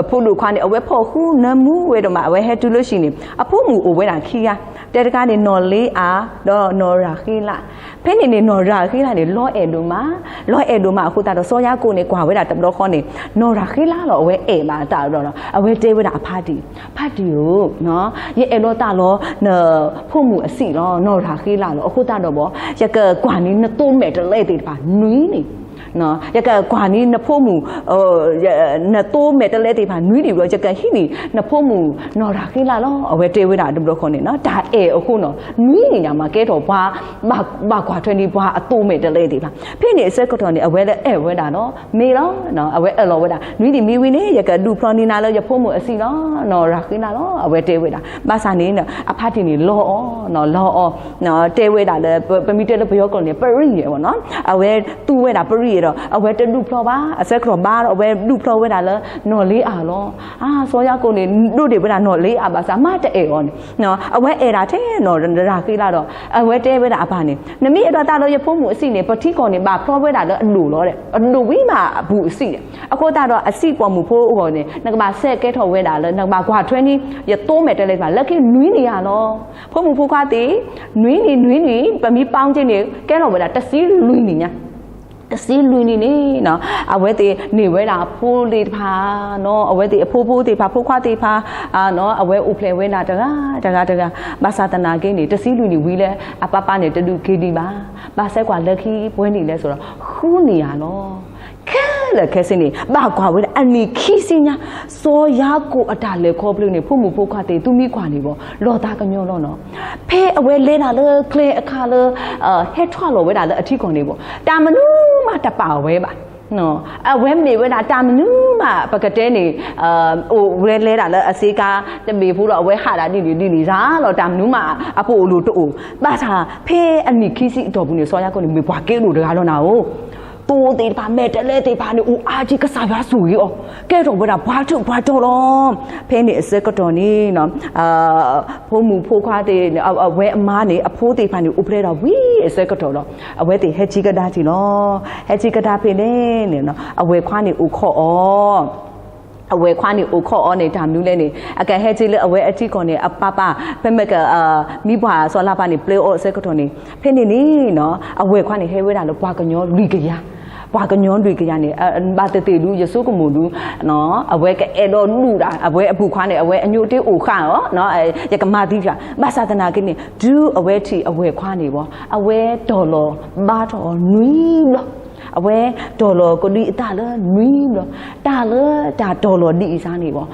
ဖိဒိၣ်ခွါန့ၣ် အဝဲဖီၣ်ဃုနၢမူဝဲဒီးမး အဝဲဟဲတုၤလၢဟံၣ်န့ၣ် အဖိမုၣ်အိၣ်ဝဲဒၣ်ခံဂၤ တဲတခါန့ၣ် နီၢ်လ့အၤ ဒီးနီၢ်ရၤဃ့လး. ဖဲန့ၣ်န့ၣ် နီၢ်ရၤဃ့လးန့ၣ် လီၤအဲၣ်ဒိၣ်မး, လီၤအဲၣ်ဒိၣ်မးအဃိသတးဒီး စီၤယၤကိာ်န့ၣ် ကွၢ်ဝဲဒၣ်တဘျီဃီန့ၣ် နီၢ်ရၤဃ့လးလီၤ အဝဲအဲၣ်ဘၣ်အသးဒီး အဝဲတဲဝဲဒၣ်အဖါတံၢ်, ဖါတံၢ်ဧၢ, ယအဲၣ်လီၤသးလီၤ နဖိမုၣ်အဆံးလီၤ, နီၢ်ရၤဃ့လးလီၤ. အဃိသတးဒီးဘီ ယကကွၢ်န့ၢ်နသိမဲာ်တဲးလဲးသ့ၣ်တဖၣ်နွံနံၣ် ယကကွၢ်န့ၢ်နဖိမုၣ် နသိမဲာ်တဲးလဲးသ့ၣ်တဖၣ်နွံနံၣ်ဘျီ ယကဟံးန့ၢ်နဖိမုၣ်နီၢ်ရၤဃ့လးလီၤ. အဝဲတဲဝဲဒၣ်တဘျီဃီန့ၣ် တၢ်အဲၣ်အဃိနီၤ နွံနံၣ်ညါမး ကဲထီၣ်ပှၤ ဘၣ်ကွၢ်ထွဲန့ၢ်ပှၤအသိမဲာ်တဲးလဲးသ့ၣ်တဖၣ်. ဖဲန့ၣ်အဆၢကတီၢ်န့ၣ် အဝဲလၢအဲၣ်ဝဲဒၣ်ဒီး မ့ၢ်လီၤ, အဝဲအၢၣ်လီၤဝဲဒၣ် နွံနံၣ်မ့ၢ်ဝံၤန့ၣ် ယကဒုးဖျီန့ၢ်နၤလၢယဖိမုၣ်အဆံးလီၤ, နီၢ်ရၤဃ့လးလီၤ. အဝဲတဲဝဲဒၣ် ဘၣ်ဆၣ်န့ၣ် အဖါတံၢ်န့ၣ် လီအီၤ လီအီၤ တဲဝဲဒၣ်လၢ ပမ့ၢ်တဲလၢပယီၤကျိာ်န့ၣ် ပရံၣ်ယဲၢ်ဘီနီၤ, အဝဲသူဝဲဒၣ်ပရံၣ်ယဲၢ်ဒီး အဝဲတဒုးဖျီဘၣ်. အဆၢကတီၢ်ဘၣ်ဒီး အဝဲဒုးဖျီဝဲဒၣ်လၢနီၢ်လ့အၤလီၤ. အါ စီၤယၤကိာ်န့ၣ် ဒိးန့ၢ်ဝဲဒၣ်နီၢ်လ့အၤဘၣ်ဆၣ် မ့ၢ်တအဲၣ်အီၤန့ၣ် အဝဲအဲၣ်ဒၣ်ထဲနီၢ်ရၤဃ့လးဒီး အဝဲတဲဝဲဒၣ်အပၢ်န့ၣ် နမ့ၢ်အဲၣ်ဒိးသးလၢယဖိမုၣ်အဆံးန့ၣ် ပထံကီၢ်န့ၣ် ဘၣ်ဖျီဝဲဒၣ်လၢအဒိၣ်လီၤ, အဒိၣ်ဝံၤမးအပူၤအဆံး. အဃိသတးဒီး အဆံးပိာ်မုၣ်ဖိအဂီၢ်န့ၣ် နကဘၣ်ဆဲးကဲထီၣ်ဝဲဒၣ်လၢ နကဘၣ်ကွၢ်ထွဲန့ၢ် ယသိမဲာ်တဲးလဲးတဖၣ် လၢခံနွံနံၣ်ဧါလီၤ. ဖိမုၣ်ဖိခွါသ့ၣ် နွံနံၣ် နွံနံၣ် ပမ့ၢ်ပာ်က့ၤန့ၣ် ကဲထီၣ်ဝဲဒၣ်တဆံလွံၢ်နံၣ်ညါ တဆံလွံၢ်နံၣ်န့ၣ် အဝဲသ့ၣ်န့ၢ်ဝဲဒၣ်အဖိသ့ၣ်တဖၣ် အဝဲသ့ၣ်အဖိဖိသ့ၣ်တဖၣ် ဖိခွါသ့ၣ်တဖၣ် အဝဲအိၣ်ဖျဲၣ်ဝဲဒၣ်တဂၤတဂၤတဂၤ. ဘၣ်ဆၣ်သနာ်က့န့ၣ် တဆံလွံၢ်နံၣ်ဝံၤလၢ အပၢ်ပၢ်န့ၣ် တဒုးက့ၤဒံးဘၣ်. ဘၣ်ဆၣ်ကွၢ်လၢခံပှဲၤနံၣ်လဲၣ်ဆိဒီး ဃုနံၣ်ဧါလီၤ. ခဲလၢာ်ခဲဆ့န့ၣ် ဘၣ်ကွၢ်ဝဲဒၣ်အနံၣ်ခံဆံညါ စီၤယၤကိာ်အတၢ်လဲၤခီဖျိန့ၣ် ဖိမုၣ်ဖိခွါသ့ၣ် သုမ့ၢ်ကွၢ်န့ၣ်ဘီ လီၤသးကညီလီၤနီၤ. ဖဲအဝဲလဲၤတၢ်လၢကျဲအခါလၢ ဟဲထွဲလီၤဝဲဒၣ်လၢအထံကီၢ်န့ၣ်ဘီ တၢ်မနုၤမးတပာ်ဝဲဘၣ်. အဝဲမ့ၢ်ဝဲဒၣ်တၢ်မနုၤမး ပကတဲန့ၣ် အိၣ်ဝဲလဲၤတၢ်လၢအဆ့ကၤတဘ့ၣ်ဖိဒီး အဝဲဟးဒၣ်ဒ်န့ၣ်ဒ်န့ၣ်စ့ၢ်လီၤ. တၢ်မနုၤမးအပအိၣ်လိာ်တအိၣ်. ဘၣ်ဆၣ်ဖဲအနံၣ်ခံဆံအတီၢ်ပူၤန့ၣ် စီၤယၤကိာ်န့ၣ် မ့ၢ်ပှၤကဲဒိၣ်တဂၤလီၤနၤဧိၤ. သိသ့ၣ်တဖၣ် မဲာ်တဲးလဲးသ့ၣ်တဖၣ်န့ၣ် အိၣ်အါက့ ကစၢ်ယွၤဆိၣ်ဂ့ၤအီၤ ကဲထီၣ်ဝဲဒၣ်ပှၤထူးပှၤတီၤလီၤ. ဖဲန့ၣ်အဆၢကတီၢ်န့ၣ် ဖိမုၣ်ဖိခွါသ့ၣ် အဝဲအမါန့ၣ် အဖိသ့ၣ်တဖၣ်န့ၣ် အိၣ်ဖျဲၣ်ထီၣ်ဝံၤအဆၢကတီၢ်ဒီး အဝဲသ့ၣ်ဟဲထံကဒါထံၣ်လီၤ. ဟဲထံကဒါဖဲန့ၣ်န့ၣ် အဝဲၢ်ခွါန့ၣ်အိၣ်ခိးအီၤ အဝဲၢ်ခွါန့ၣ်အိၣ်ခိးအီၤန့ၣ် တၢ်မနုၤလဲၣ်န့ၣ် အကဟဲထံလၢအဝဲအထံကီၢ်န့ၣ် အပၢ်ပၢ် ဖဲမ့ၢ်က မံပှၢ်စီၤလါပၤန့ၣ် ပျဲအီၤအဆၢကတီၢ်န့ၣ် ဖဲန့ၣ်န့ၣ် အဝဲၢ်ခွါန့ၣ် ဟဲဝဲဒၣ်လၢပှၤကညီလွံၢ်ကယၤ ပှၤကညီလွံၢ်ကယၤန့ၣ် ဘၣ်သ့ၣ်သ့ၣ်ဒု ယဆိကမိၣ်ဒု အဝဲကအဲၣ်ဒိးဒုးဒၣ် အဝဲအပုၢ်ခွါန့ၣ် အဝဲအညိတ့အိၣ်ဃာ်အီၤ ယကမၤသံတဖၣ် ဘၣ်ဆၣ်သနာ်က့န့ၣ် တုၤအဝဲထံၣ်အဝဲၢ်ခွါန့ၣ်ဘီ အဝဲတီၢ်လီၤဘါထီၣ်အီၤနွံဘျီ အဝဲတီၢ်လီၤကဒံအသးလၢနွံဘျီ တၢ်လၢတၢ်တီၢ်လီၤဒ်အံၤစ့ၢ်န့ၣ်ဘီ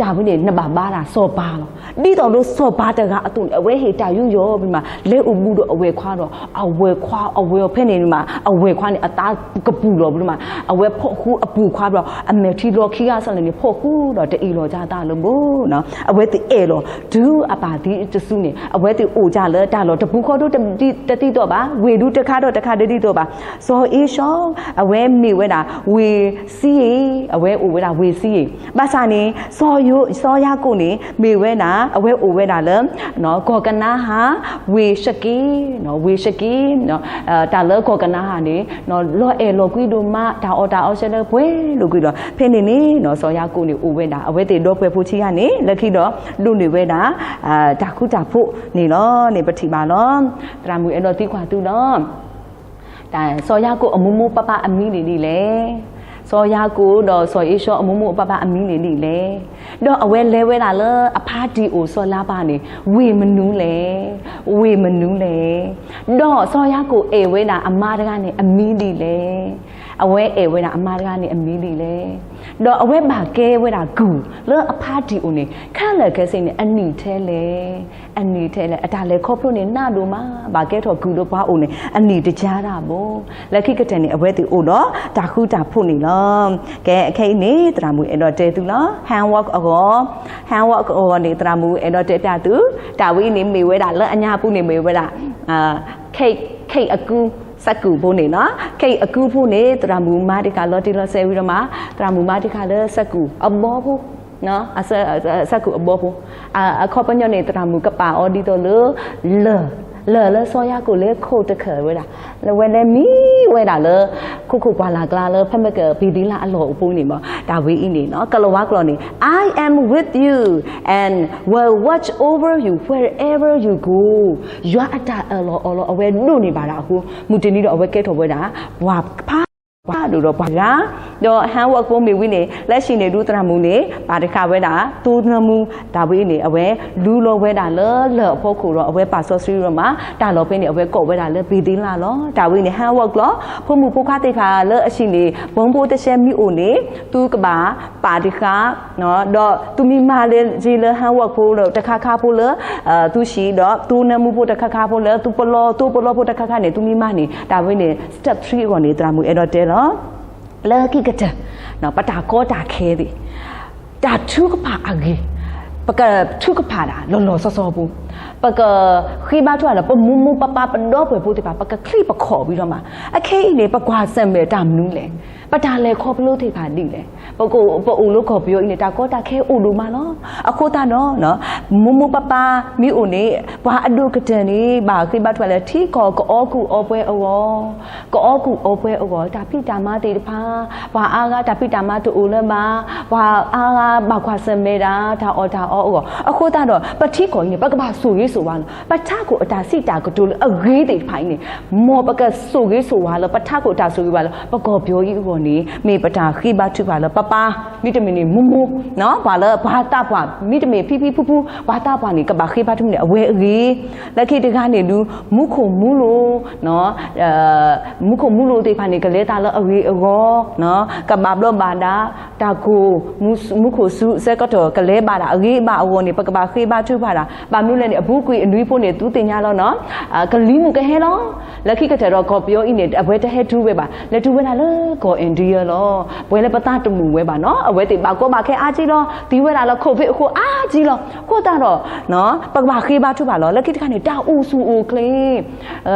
တၢ်ဝဲန့ၣ် နဘၣ်ဘါတၢ်စီၤပၤလီၤ. ဒ်သိးဒီးစီၤပၤတဂၤအသိးန့ၣ် အဝဲဟ့ၣ်တၢ်ယူးယီၣ်ဘျီမး လဲၤအိၣ်ဘူးဒီးအဝဲၢ်ခွါဒီး အဝဲၢ်ခွါအဝဲၢ်ဖဲန့ၣ်မး အဝဲၢ်ခွါန့ၣ် အသးကပူၤလီၤဘျီမး အဝဲဖီၣ်ဃူအပုၢ်ခွါဘျီ အမဲာ်ထံလီၤခံဂၤစ့ၢ်န့ၣ် ဖီၣ်ဃူဒီးတအ့ၣ်လီၤကၢ်သးလၢဘိနီၤ အဝဲသ့ၣ်အဲၣ်လီၤ တုၤအပၢ်သံတစုန့ၣ် အဝဲသ့ၣ်အိၣ်ကၢ်လၢတၢ်လီၢ်တပူၤဃီဒိတသံသီၣ်ဘၣ် ဝ့ၢ်ဒုတခါဒီးတခါတဒ်သိးဘၣ် စီၤအ့ၡီၤ အဝဲမ့ၢ်ဝဲဒၣ် ဝ့ၢ်စံယ့ၣ် အဝဲအိၣ်ဝဲဒၣ်ဝ့ၢ်စံယ့ၣ် ဘၣ်ဆၣ်န့ၣ် စီၤယၤကိာ်န့ၣ် မ့ၢ်ဝဲဒၣ် အဝဲအိၣ်ဝဲဒၣ်လၢ ကီၢ်ကနၤဧၣ် ဝ့ၢ်ၡက့ ဝ့ၢ်ၡက့ တၢ်လၢကီၢ်ကနၤဧၣ်န့ၣ် လီၤအဲၣ်လီၤကွံဒိၣ်မး တၢ်အီၣ်တၢ်အီဆှၢလၢပှဲၤလိာ်ကွံာ်လီၤ. ဖဲန့ၣ်န့ၣ် စီၤယၤကိာ်န့ၣ်အိၣ်ဝဲဒၣ် အဝဲသ့ၣ်ဒီပုၢ်ဝဲၢ်ဖိဆံးယၤန့ၣ် လၢခံဒီး ဒိးန့ၢ်ဝဲဒၣ် တၢ်ဃူတၢ်ဖိးန့ၣ်လီၤန့ၣ် ပထံၣ်ဘၣ်လီၤ. သရၣ်မုၣ်အဲၣ်ဒိးသံကွၢ်သုလီၤ စီၤယၤကိာ်အမိၢ်မိၢ်ပၢ်ပၢ်အမံၤန့ၣ်ဒ်လဲၣ်. စီၤယၤကိာ်ဒီးစီၤအ့ၡီၤအမိၢ်မိၢ်ပၢ်ပၢ်အမံၤန့ၣ်ဒ်လဲၣ်. ဒီးအဝဲလဲၤဝဲဒၣ်လၢအဖါတံၢ်အိၣ်စီၤလါပၤန့ၣ် ဝ့ၢ်မနုၤလဲၣ်. ဝ့ၢ်မနုၤလဲၣ်. ဒီးစီၤယၤကိာ်အဲၣ်ဝဲဒၣ်အမါတဂၤန့ၣ်အမံၤဒ်လဲၣ်. အဝဲအဲၣ်ဝဲဒၣ်အမါတဂၤန့ၣ်အမံၤဒ်လဲၣ်. ဒီးအဝဲဘၣ်ကဲဝဲဒၣ်ကုၢ်လၢအဖါတံၢ်အိၣ်န့ၣ် ခဲလၢာ်ခဲဆ့န့ၣ် အနံၣ်ထဲလဲၣ် အနံၣ်ထဲလဲၣ် အတၢ်လဲၤခီဖျိန့ၣ် နးဒိၣ်မး ဘၣ်ကဲထီၣ်ကုၢ်လၢပှၤအိၣ်န့ၣ် အနံၣ်တကါတၢ်ဘိ. လၢခံကတၢၢ်န့ၣ် အဝဲသ့ၣ်အိၣ်ဒီးတၢ်ဃူတၢ်ဖိးန့ၣ်လီၤ. ကဲ ခဲအံၤန့ၣ် သရၣ်မုၣ်အဲၣ်ဒိးတဲသုလီၤ. Handwork အဂီၢ် Handwork အဂီၢ်န့ၣ် သရၣ်မုၣ်အဲၣ်ဒိးတဲပျၢ်သု တၢ်ဝဲအံၤန့ၣ်မ့ၢ်ဝဲဒၣ်လၢအညါပူၤန့ၣ်မ့ၢ်ဝဲဒၣ် ခဲအံၤအကု စက္ကူဖိန့ၣ်နီၤ, ခဲအံၤအကုဖိန့ၣ် သရၣ်မုၣ်မၤတံၢ်ဃာ်လီၤတံၢ်လီၤဆဲးဝံၤဒီးမး, သရၣ်မုၣ်မၤတံၢ်ဃာ်လၢစက္ကူအဘီဖိ, စက္ကူအဘီဖိ, အခီပညီန့ၣ် သရၣ်မုၣ်ကပာ်အီၤဒ်သိးလၢ လၢၢ် လၢာ်လၢစီၤယၤကိာ်လဲၤခိးတခၢးဝဲဒၣ်, လၢဝဲလဲၤမံဝဲဒၣ်လၢ ခိခိၣ်ပှၢ်လၢ်ကျါလၢ ဖဲမ့ၢ်ကဘ့ၤသ့လးအလီၢ်အိၣ်ပူၤန့ၣ်မ့ၢ် တၢ်ဝဲအံၤန့ၣ်နီၤ ကလၤဝါကျိာ်န့ၣ် I am with you and will watch over you wherever you go. ယွၤအတၢ်အၢၣ်လီၤအီလီၤ အဝဲဒိးန့ၢ်ဘၣ်တၢ်အဃိ မုၢ်တနံၤဒီးအဝဲကဲထီၣ်ဝဲဒၣ် ပှၤဖး ပှၤဒိၣ်ဒီးပှၤဂၤ, ဒီး handwork ဖိမ့ၢ်ဝံၤန့ၣ် လၢဟံၣ်န့ၣ်ဒုးသရၣ်မုၣ်န့ၣ် ပာ်တဃာ်ဝဲဒၣ် သိနၢမူ တၢ်ဝဲအံၤန့ၣ် အဝဲလူလီၤဝဲဒၣ်လၢလၢၢ်အဖီခိၣ်ဒီး အဝဲပာ်စီဆှံရိၤမး တၢ်လီၢ်ဖဲန့ၣ် အဝဲကိးဝဲဒၣ်လၢဘ့ၤသ့လးလီၤ. တၢ်ဝဲအံၤန့ၣ် handwork လီၤ. ဖိမုၣ်ဖိခွါသ့ၣ်တဖၣ်လၢအဟံၣ်န့ၣ် ဘီဖိတဆဲမ့ၢ်အိၣ်န့ၣ် သုကဘၣ်ပာ်တဃာ် ဒီးသုမ့ၢ်မၤလၢက့ၤလၢ handwork ဖိတခါခါဖိလၢ သုဟံၣ်ဒီး သိနၢမူဖိတခါခါဖိလၢ သုပလီၢ် သိပလီၢ်ဖိတခါခါန့ၣ် သုမ့ၢ်မၤန့ၣ် တၢ်ဝဲန့ၣ် step three အဂီၢ်န့ၣ် သရၣ်မုၣ်အဲၣ်ဒိးတဲလီၤ. လၢခံကတၢၢ် ပတၢ်ကီတၢ်ခဲသ့ၣ် တၢ်ထုကဖၣ်အဂ့ၢ် ပကထုကဖၣ်ဒၣ်လီၤလီၤဆီဆီပူၤ ပကဃ့ဘါထုကဖၣ်လၢပမိၢ်မိၢ်ပၢ်ပၢ်ပဒီပုၢ်ဝဲၢ်ဖိသ့ၣ်တဖၣ် ပကချံပခီၣ်ဝံၤဒီးမး အခဲအံၤန့ၣ် ပကွၢ်ဆၢၣ်မဲာ်တၢ်မနုၤလဲၣ်. ပတၢ်လဲၤခီဖျိသ့ၣ်တဖၣ်ဒ်လဲၣ်. ပအိၣ်လၢကီၢ်ပယီၤအံၤန့ၣ် တၢ်ကီတၢ်ခဲအိၣ်ဒိၣ်မးလီၤ. အဃိသတးဒီး မိၢ်မိၢ်ပၢ်ပၢ်မ့ၢ်အိၣ်န့ၣ် ပှၤအဒိၣ်ကတၢၢ်န့ၣ် ဘၣ်ဃ့ဘါထုကဖၣ်လၢထံကီၢ်ကအီၣ်ကူၣ်အီပှဲၤအဂီၢ် ကအီၣ်ကူၣ်အီပှဲၤအဂီၢ် တၢ်ဖံးတၢ်မၤသ့ၣ်တဖၣ် ပှၤအါဂၤတၢ်ဖံးတၢ်မၤတအိၣ်လၢၤဘၣ်, ပှၤအါဂၤဘၣ်ကွၢ်ဆၢၣ်မဲာ်ဒၣ် တၢ်အီၣ်တၢ်အီအဂီၢ်. အဃိသတးဒီး ပထံကီၢ်အံၤန့ၣ် ပကဘၣ်ဆိၣ်ဂ့ၤဆိၣ်ဝါလီၤ. ပထးခိၣ်အတၢ်စံးတၢ်ကတိၤလၢအဂ့ၤသ့ၣ်တဖၣ်အံၤန့ၣ် မ်ပကဆိၣ်ဂ့ၤဆိၣ်ဝါလၢ ပထးခိၣ်အတၢ်ဆိၣ်ဂ့ၤဝါလၢ ပကီၢ်ပယီၤအံၤအဂီၢ်န့ၣ် မ့ၢ်ပတၢ်ဃ့ဘါထုကဖၣ်လၢပၢ်ပၢ် မ့တမ့ၢ်န့ၣ်မိၢ်မိၢ် ပှၤလၢပှၤသးပှၢ် မ့တမ့ၢ်ဖံဖံဖုဖု ပှၤသးပှၢ်န့ၣ် ကဘၣ်ဃ့ဘါထုကဖၣ်န့ၣ် အဝဲအဂ့ၢ် လၢခံတဂၤန့ၣ်ဒုး မူခိၣ်မူလိၤ မူခိၣ်မူလိၤသ့ၣ်တဖၣ်န့ၣ် ကလဲၤသးလၢအဂ့ၤအဂီၢ် ကဘၣ်ဘျီးဘၣ်ဒါ တၢ်ကိၢ် မူခိၣ်စူၤအဆၢကတီၢ် ကလဲၤဘၣ်ဒၣ်အဂ့ၤဘၣ်အဂီၢ်န့ၣ် ပကဘၣ်ဃ့ဘါထုကဖၣ်ဒၣ်. ဘၣ်မနုၤလဲၣ်န့ၣ် အပူၤကွံာ်အနွံဖိန့ၣ် သုသ့ၣ်ညါလီၤနီၤ ကလံၤမုၢ်ကဟဲလီၤ. လၢခံကတၢၢ်ဒီးကီၢ်ပယီၤအံၤန့ၣ် အဝဲတဟဲတုၤဝဲဘၣ်, လဲၤတုၤဝဲဒၣ်လၢကီၢ် India လီၤ. ပှၤလၢပသးတမုာ်ဝဲဘၣ်နီၤ အဝဲသ့ၣ်ဘၣ်ကီဘၣ်ခဲအါကံလီၤ သံဝဲဒၣ်လၢ COVID အဃိအါကံလီၤ. အဃိသတးဒီး ပကဘၣ်ဃ့ဘါထုကဖၣ်လီၤ. လၢခံတခါန့ၣ် တၢ်အိၣ်ဆူၣ်အိၣ်ချ့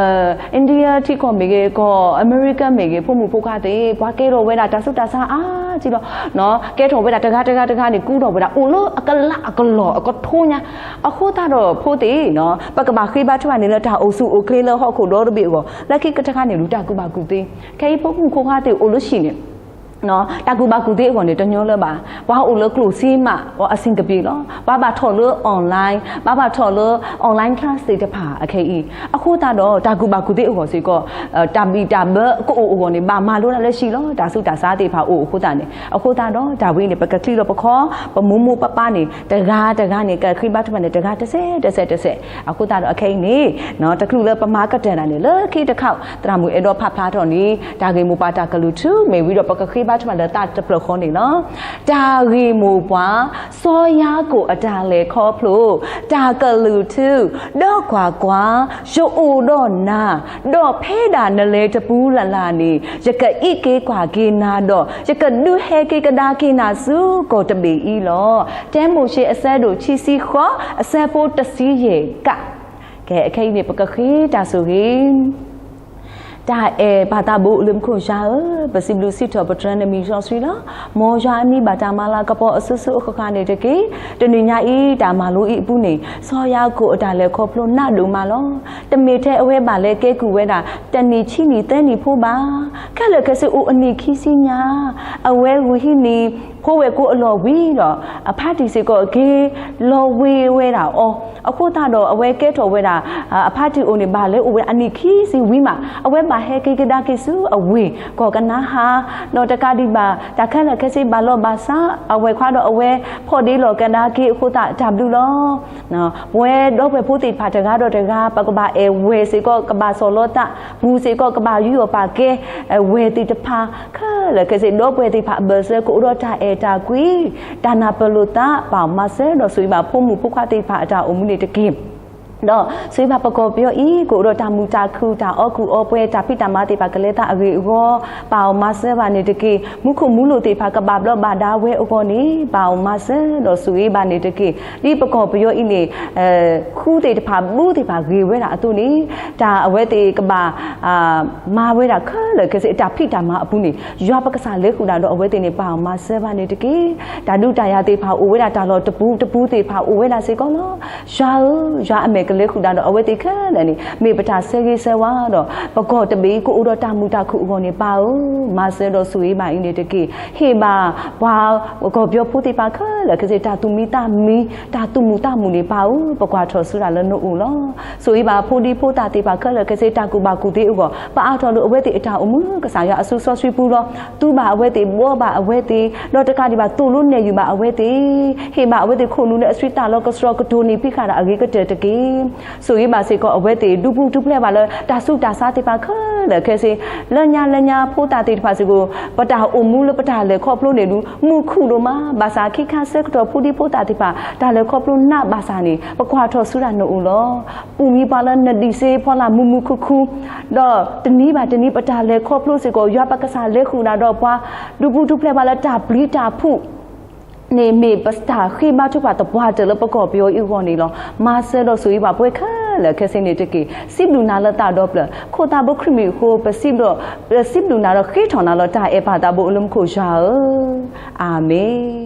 India ထံကီၢ်မ့ၢ်ဂ့ၤ ကီၢ်အမဲရကၤမ့ၢ်ဂ့ၤ ဖိမုၣ်ဖိခွါသ့ၣ် ပှၤကဲထီၣ်ဝဲဒၣ်တၢ်ဆူးတၢ်ဆါအါကံလီၤ. ကဲထီၣ်ဝဲဒၣ်တဂၤတဂၤတဂၤန့ၣ် ကူထီၣ်ဝဲဒၣ် အိၣ်လၢအကလးအကလီၢ်အကထိညါ. အဃိသတးဒီးဖိသ့ၣ် ပကဘၣ်ဃ့ဘါထုကဖၣ်န့ၣ်လၢတၢ်အိၣ်ဆူၣ်အိၣ်ချ့လၢဟီၣ်ခိၣ်ဒီတဘ့ၣ်အဂီၢ် လၢခံကတခါန့ၣ် လူၤတၢ်ကူၣ်ဘၣ်ကူၣ်သ့ ခဲအံၤဖိမုၣ်ဖိခွါသ့ၣ်အိၣ်လၢဟံၣ်န့ၣ် တၢ်ကူၣ်ဘၣ်ကူၣ်သ့အဂီၢ်န့ၣ် တညီလၢၤဘၣ်. ပှၤအိၣ်လၢကျိၣ်စ့မး အဆင်ပြေလီၤ. ပှၤဘၣ်ထီၣ်လၢ online ဘၣ်ဘၣ်ထီၣ်လၢ online class သ့ၣ်တဖၣ်အခဲအံၤ အဃိသတးဒီး တၢ်ကူၣ်ဘၣ်ကူၣ်သ့အဂီၢ်စ့ၢ်ကီး တၢ်ဘံၣ်တၢ်ဘၢကအိၣ်အဂီၢ်န့ၣ် ဘၣ်မၤလိတၢ်လၢဟံၣ်လီၤ. တၢ်ဆူးတၢ်ဆါသ့ၣ်တဖၣ်အိၣ်အဃိသတးန့ၣ် အဃိသတးဒီး တၢ်ဝဲအံၤန့ၣ် ပကချံဒီးပခီ ပမိၢ်မိၢ်ပၢ်ပၢ်န့ၣ် တဂၤတဂၤန့ၣ် ကဃ့ဘါထုကဖၣ်န့ၣ် တဂၤတစဲးတစဲးတစဲး. အဃိသတးဒီးအခဲအံၤန့ၣ် တချုးလၢပမၤကတၢၢ်တၢ်န့ၣ် လၢခံတခါ သရၣ်မုၣ်အဲၣ်ဒိးဖးဖျါထီၣ်န့ၣ် တၢ်ဂ့ၢ်မိၢ်ပှၢ်တၢ်ကလုၢ်ထူ မ့ၢ်ဝံၤဒီးပကဃ့ဘါထုကဖၣ်လၢသးတဖျၢၣ်ဃီန့ၣ်လီၤ. တၢ်ဂ့ၢ်မိၢ်ပှၢ် စီၤယၤကိာ်အတၢ်လဲၤခီဖျိ တၢ်ကလုၢ်ထူ ဒီးကွၢ်ကွၢ်, ယအိၣ်ဒီးနၤ, ဒီးဖဲဒၣ်နလဲၤတပူၤလၢ်လၢ်န့ၣ် ယကအံးက့ၤကွၢ်က့ၤနၤဒီး ယကဒုးဟဲက့ၤကဒါက့ၤနၤဆူကီၢ်တဘ့ၣ်အံၤလီၤ. တၢမိၤၡ့အဆၢဒိၣ်ခံဆံဃိး အဆၢဖိတဆံယဲၢ်က ကဲ အခဲအံၤန့ၣ် ပကဃ့တၢ်ဆိၣ်ဂ့ၤ တၢ်အဲၣ်ပၢ်သးဘိလၢမူခိၣ်ယွၤဧၢ, ပစံးဘျုးစံးထီၣ်ပတြၢၤနမံၤစီဆှံလီၤ. မ်ယွၤအမံၤဘၣ်တၢ်မၤလၤကပီၤအစိၤစိၤအဃၣ်ဃၣ်န့ၣ်တက့ၢ်. တနံၤညါအံၤ တၢ်မၤလိအံၤအပူၤန့ၣ် စီၤယၤကိာ်အတၢ်လဲၤခီဖျိနးဒိၣ်မးလီၤ. တမ့ၢ်ထဲအဝဲဘၣ်လဲၤကဲကုၢ်ဝဲဒၣ် တနံၣ်ဆံနံၣ်သၢနံၣ်ဖိဘၣ်. ခဲလၢာ်ခဲဆ့အိၣ်အနံၣ်ခံဆံညါ အဝဲဂုာ်ဟံးန့ၢ် ဖိဝဲၢ်ကိအလီၢ်ဝံၤဒီး အဖါတံၢ်စ့ၢ်ကီးက့ၤလီၤဝ့ၤဝဲဒၣ်အီၤ. အဃိသတးဒီးအဝဲကဲထီၣ်ဝဲဒၣ် အဖါတံၢ်အိၣ်န့ၣ် ဘၣ်လဲၤအိၣ်ဝဲအနံၣ်ခံဆံဝံၤမး အဝဲဘၣ်ဟဲက့ၤကဒါက့ၤဆူအဝ့ၢ်ကီၢ်ကနၤဧၣ် ဒီးတကးဒံးဘၣ် တၢ်ခဲလၢာ်ခဲဆ့ဘၣ်လီၢ်ဘၣ်စး အဝဲခွါဒီးအဝဲဖီၣ်ဒ့လီၤကဒါက့ၤအဃိသတး တၢ်ဘျုးလီၤ. ပဝဲဒီပုၢ်ဝဲၢ်ဖိသ့ၣ်တဖၣ်တဂၤဒီးတဂၤ ပကဘၣ်အဲၣ်ဝဲၢ်စ့ၢ်ကီး ကဘၣ်ဆီၣ်လီၤသး ပူၤစ့ၢ်ကီးကဘၣ်ယူးယီၣ်ပာ်ကဲ ဝဲၢ်သ့ၣ်တဖၣ် ခဲလၢာ်ခဲဆ့ ဒီပုၢ်ဝဲၢ်သ့ၣ်တဖၣ်အဘၢၣ်စၢၤ ကအိၣ်ဒီးတၢ်အဲၣ်တၢ်ကွံ တၢ်နၢ်ပၢၢ်လိာ်သး ပၢ်မၤစၢၤဒီးဆိၣ်ဂ့ၤဘၣ်ဖိမုၣ်ဖိခွါသ့ၣ်တဖၣ်အတၢ်အိၣ်မူန့ၣ်တက့ၢ်. ဒီးဆိၣ်ဂ့ၤဘၣ်ပကီၢ်ပယီၤအံၤ ကအိၣ်ဒီးတၢ်မုာ်တၢ်ခုၣ် တၢ်အီၣ်ကူၣ်အီပှဲၤ တၢ်ဖံးတၢ်မၤသ့ၣ်တဖၣ်ကလဲၤသးအဂ့ၢ်အဂီၢ် ပၢ်မၤစၢၤဘၣ်န့ၣ်တက့ၢ်. မူခိၣ်မူလိာ်သ့ၣ်တဖၣ်ကဘၣ်ဘျီးဘၣ်ဒါဝဲအဂီၢ်န့ၣ် ပၢ်မၤစၢၤဒီးဆိၣ်ဂ့ၤဘၣ်န့ၣ်တက့ၢ်. ဒ်ပကီၢ်ပယီၤအံၤန့ၣ် ဃုသ့ၣ်တဖၣ် ဘူးသ့ၣ်တဖၣ်ဂ့ၤဝဲဒၣ်အသိးန့ၣ် တၢ်အဝဲသ့ၣ်ကဘၣ် မၤဝဲဒၣ်ခဲလၢာ်ခဲဆ့ အတၢ်ဖံးတၢ်မၤအပူၤန့ၣ် ယွၤပကစၢ်လဲၤဃုာ်ဒၣ်ဒီးအဝဲသ့ၣ်န့ၣ် ပၢ်မၤစၢၤဘၣ်န့ၣ်တက့ၢ်. တၢ်ဒုးတၢ်ယၤသ့ၣ်တဖၣ်အိၣ်ဝဲဒၣ် တၢ်လီၢ်တပူၤတပူၤသ့ၣ်တဖၣ်အိၣ်ဝဲဒၣ်စ့ၢ်ကီးလီၤ. ယွၤဧၢ, ယွၤအမဲာ် ကလဲၤဃုာ်ဒၣ်ဒီးအဝဲသ့ၣ်ခဲလၢာ်န့ၣ် မ့ၢ်ပတၢ်ဆၢဂ့ၤဆၢဝါဒီး ပကီၢ်တဘ့ၣ်ကအိၣ်ဒီးတၢ်မုာ်တၢ်ခုၣ်အဂီၢ်န့ၣ် ပၢ်ဧၢ, မၤစၢၤဒီးဆိၣ်ဂ့ၤဘၣ်အံၤန့ၣ်တက့ၢ်. ဟ့ၣ်ဘၣ်ပှၤကီၢ်ပယီၤဖိသ့ၣ်တဖၣ်ခဲလၢာ်ခဲဆ့ တၢ်သူၣ်မံသးမံ, တၢ်သူၣ်မုာ်သးမုာ်န့ၣ် ပၢ်ဧၢ, ပကွၢ်ထီၣ်ဆူတၢ်လၢနအိၣ်လီၤ. ဆိၣ်ဂ့ၤဘၣ်ဖိဒံဖိသၣ်သ့ၣ်တဖၣ်ခဲလၢာ်ခဲဆ့ တၢ်ကူၣ်ဘၣ်ကူၣ်သ့အဂီၢ် ပအါထီၣ်ဒိၣ်အဝဲသ့ၣ်အတၢ်အိၣ်မူ ကစၢ်ယွၤအစုစီဆှံပူၤလီၤ. သူဘၣ်အဝဲသ့ၣ်, ဘှီဘၣ်အဝဲသ့ၣ်, ဒီးတကးဒံးဘၣ် သိၣ်လိနဲၣ်ယုာ်ဘၣ်အဝဲသ့ၣ်, ဟ့ၣ်ဘၣ်အဝဲသ့ၣ်ခိၣ်နူာ်လၢအဆှံတၢ်လီၢ်ကစှီၤ ကတိၤန့ၢ်ဖံးဃာ်ဒၣ်အဂ့ၤကတၢၢ်တက့ၢ်. ဆိၣ်ဂ့ၤဘၣ်စ့ၢ်ကီးအဝဲသ့ၣ် ဒူပူၤထူၣ်ဖျဲးဘၣ်လၢ တၢ်ဆူးတၢ်ဆါသ့ၣ်တဖၣ်ခဲလၢာ်ခဲဆ့, လၢညါလၢညါဖိသၣ်သ့ၣ်တဖၣ်စ့ၢ်ကီး ပတၢ်အိၣ်မူလၢပတၢ်လဲၤခီဖျိန့ၣ်ဒုး မုာ်ခုၣ်ဒိၣ်မး, ဘၣ်ဆၣ်ခံခါဆၢကတီၢ်ဖိဒံဖိသၣ်သ့ၣ်တဖၣ် တၢ်လဲၤခီဖျိနးဘၣ်ဆၣ်န့ၣ် ပကွၢ်ထီၣ်ဆူတၢ်နအိၣ်လီၤ. ပူၤမံပှၤလၢနဒံးစ့ဖီလာ်မုာ်မုာ်ခုၣ်ခုၣ်, ဒီးတနံၤဘၣ်တနံၤပတၢ်လဲၤခီဖျိစ့ၢ်ကီး ယွၤပကစၢ်လဲၤဃုာ်ဒၣ်ဒီးပှၤ ဒူပူၤထူၣ်ဖျဲးဘၣ်လၢတၢ်ပျံၤတၢ်ဖုး န့ၣ်မ့ၢ်ပတၢ်ဃ့ဘါထုကဖၣ်သပှၢ်တၢၢ်လၢပကီၢ်ပယီၤအံၤအဂီၢ်န့ၣ်လီၤ. မၤစၢၤဒီးဆိၣ်ဂ့ၤဘၣ်ပှၤခဲလၢာ်ခဲဆ့န့ၣ်တက့ၢ်. စံးဘျုးနၤလၢသးဒီဖျၢၣ်, ခိၣ်သးဘိခရံာ်မံၤအဃိ ပစံးဘျုး, ပစံးဘျုးနၤဒီးဃ့ထီၣ်နၤလၢတၢ်အဲၣ်ပၢ်သးဘိလၢမူခိၣ်ယွၤဧၢ, အၤမ့ၣ်.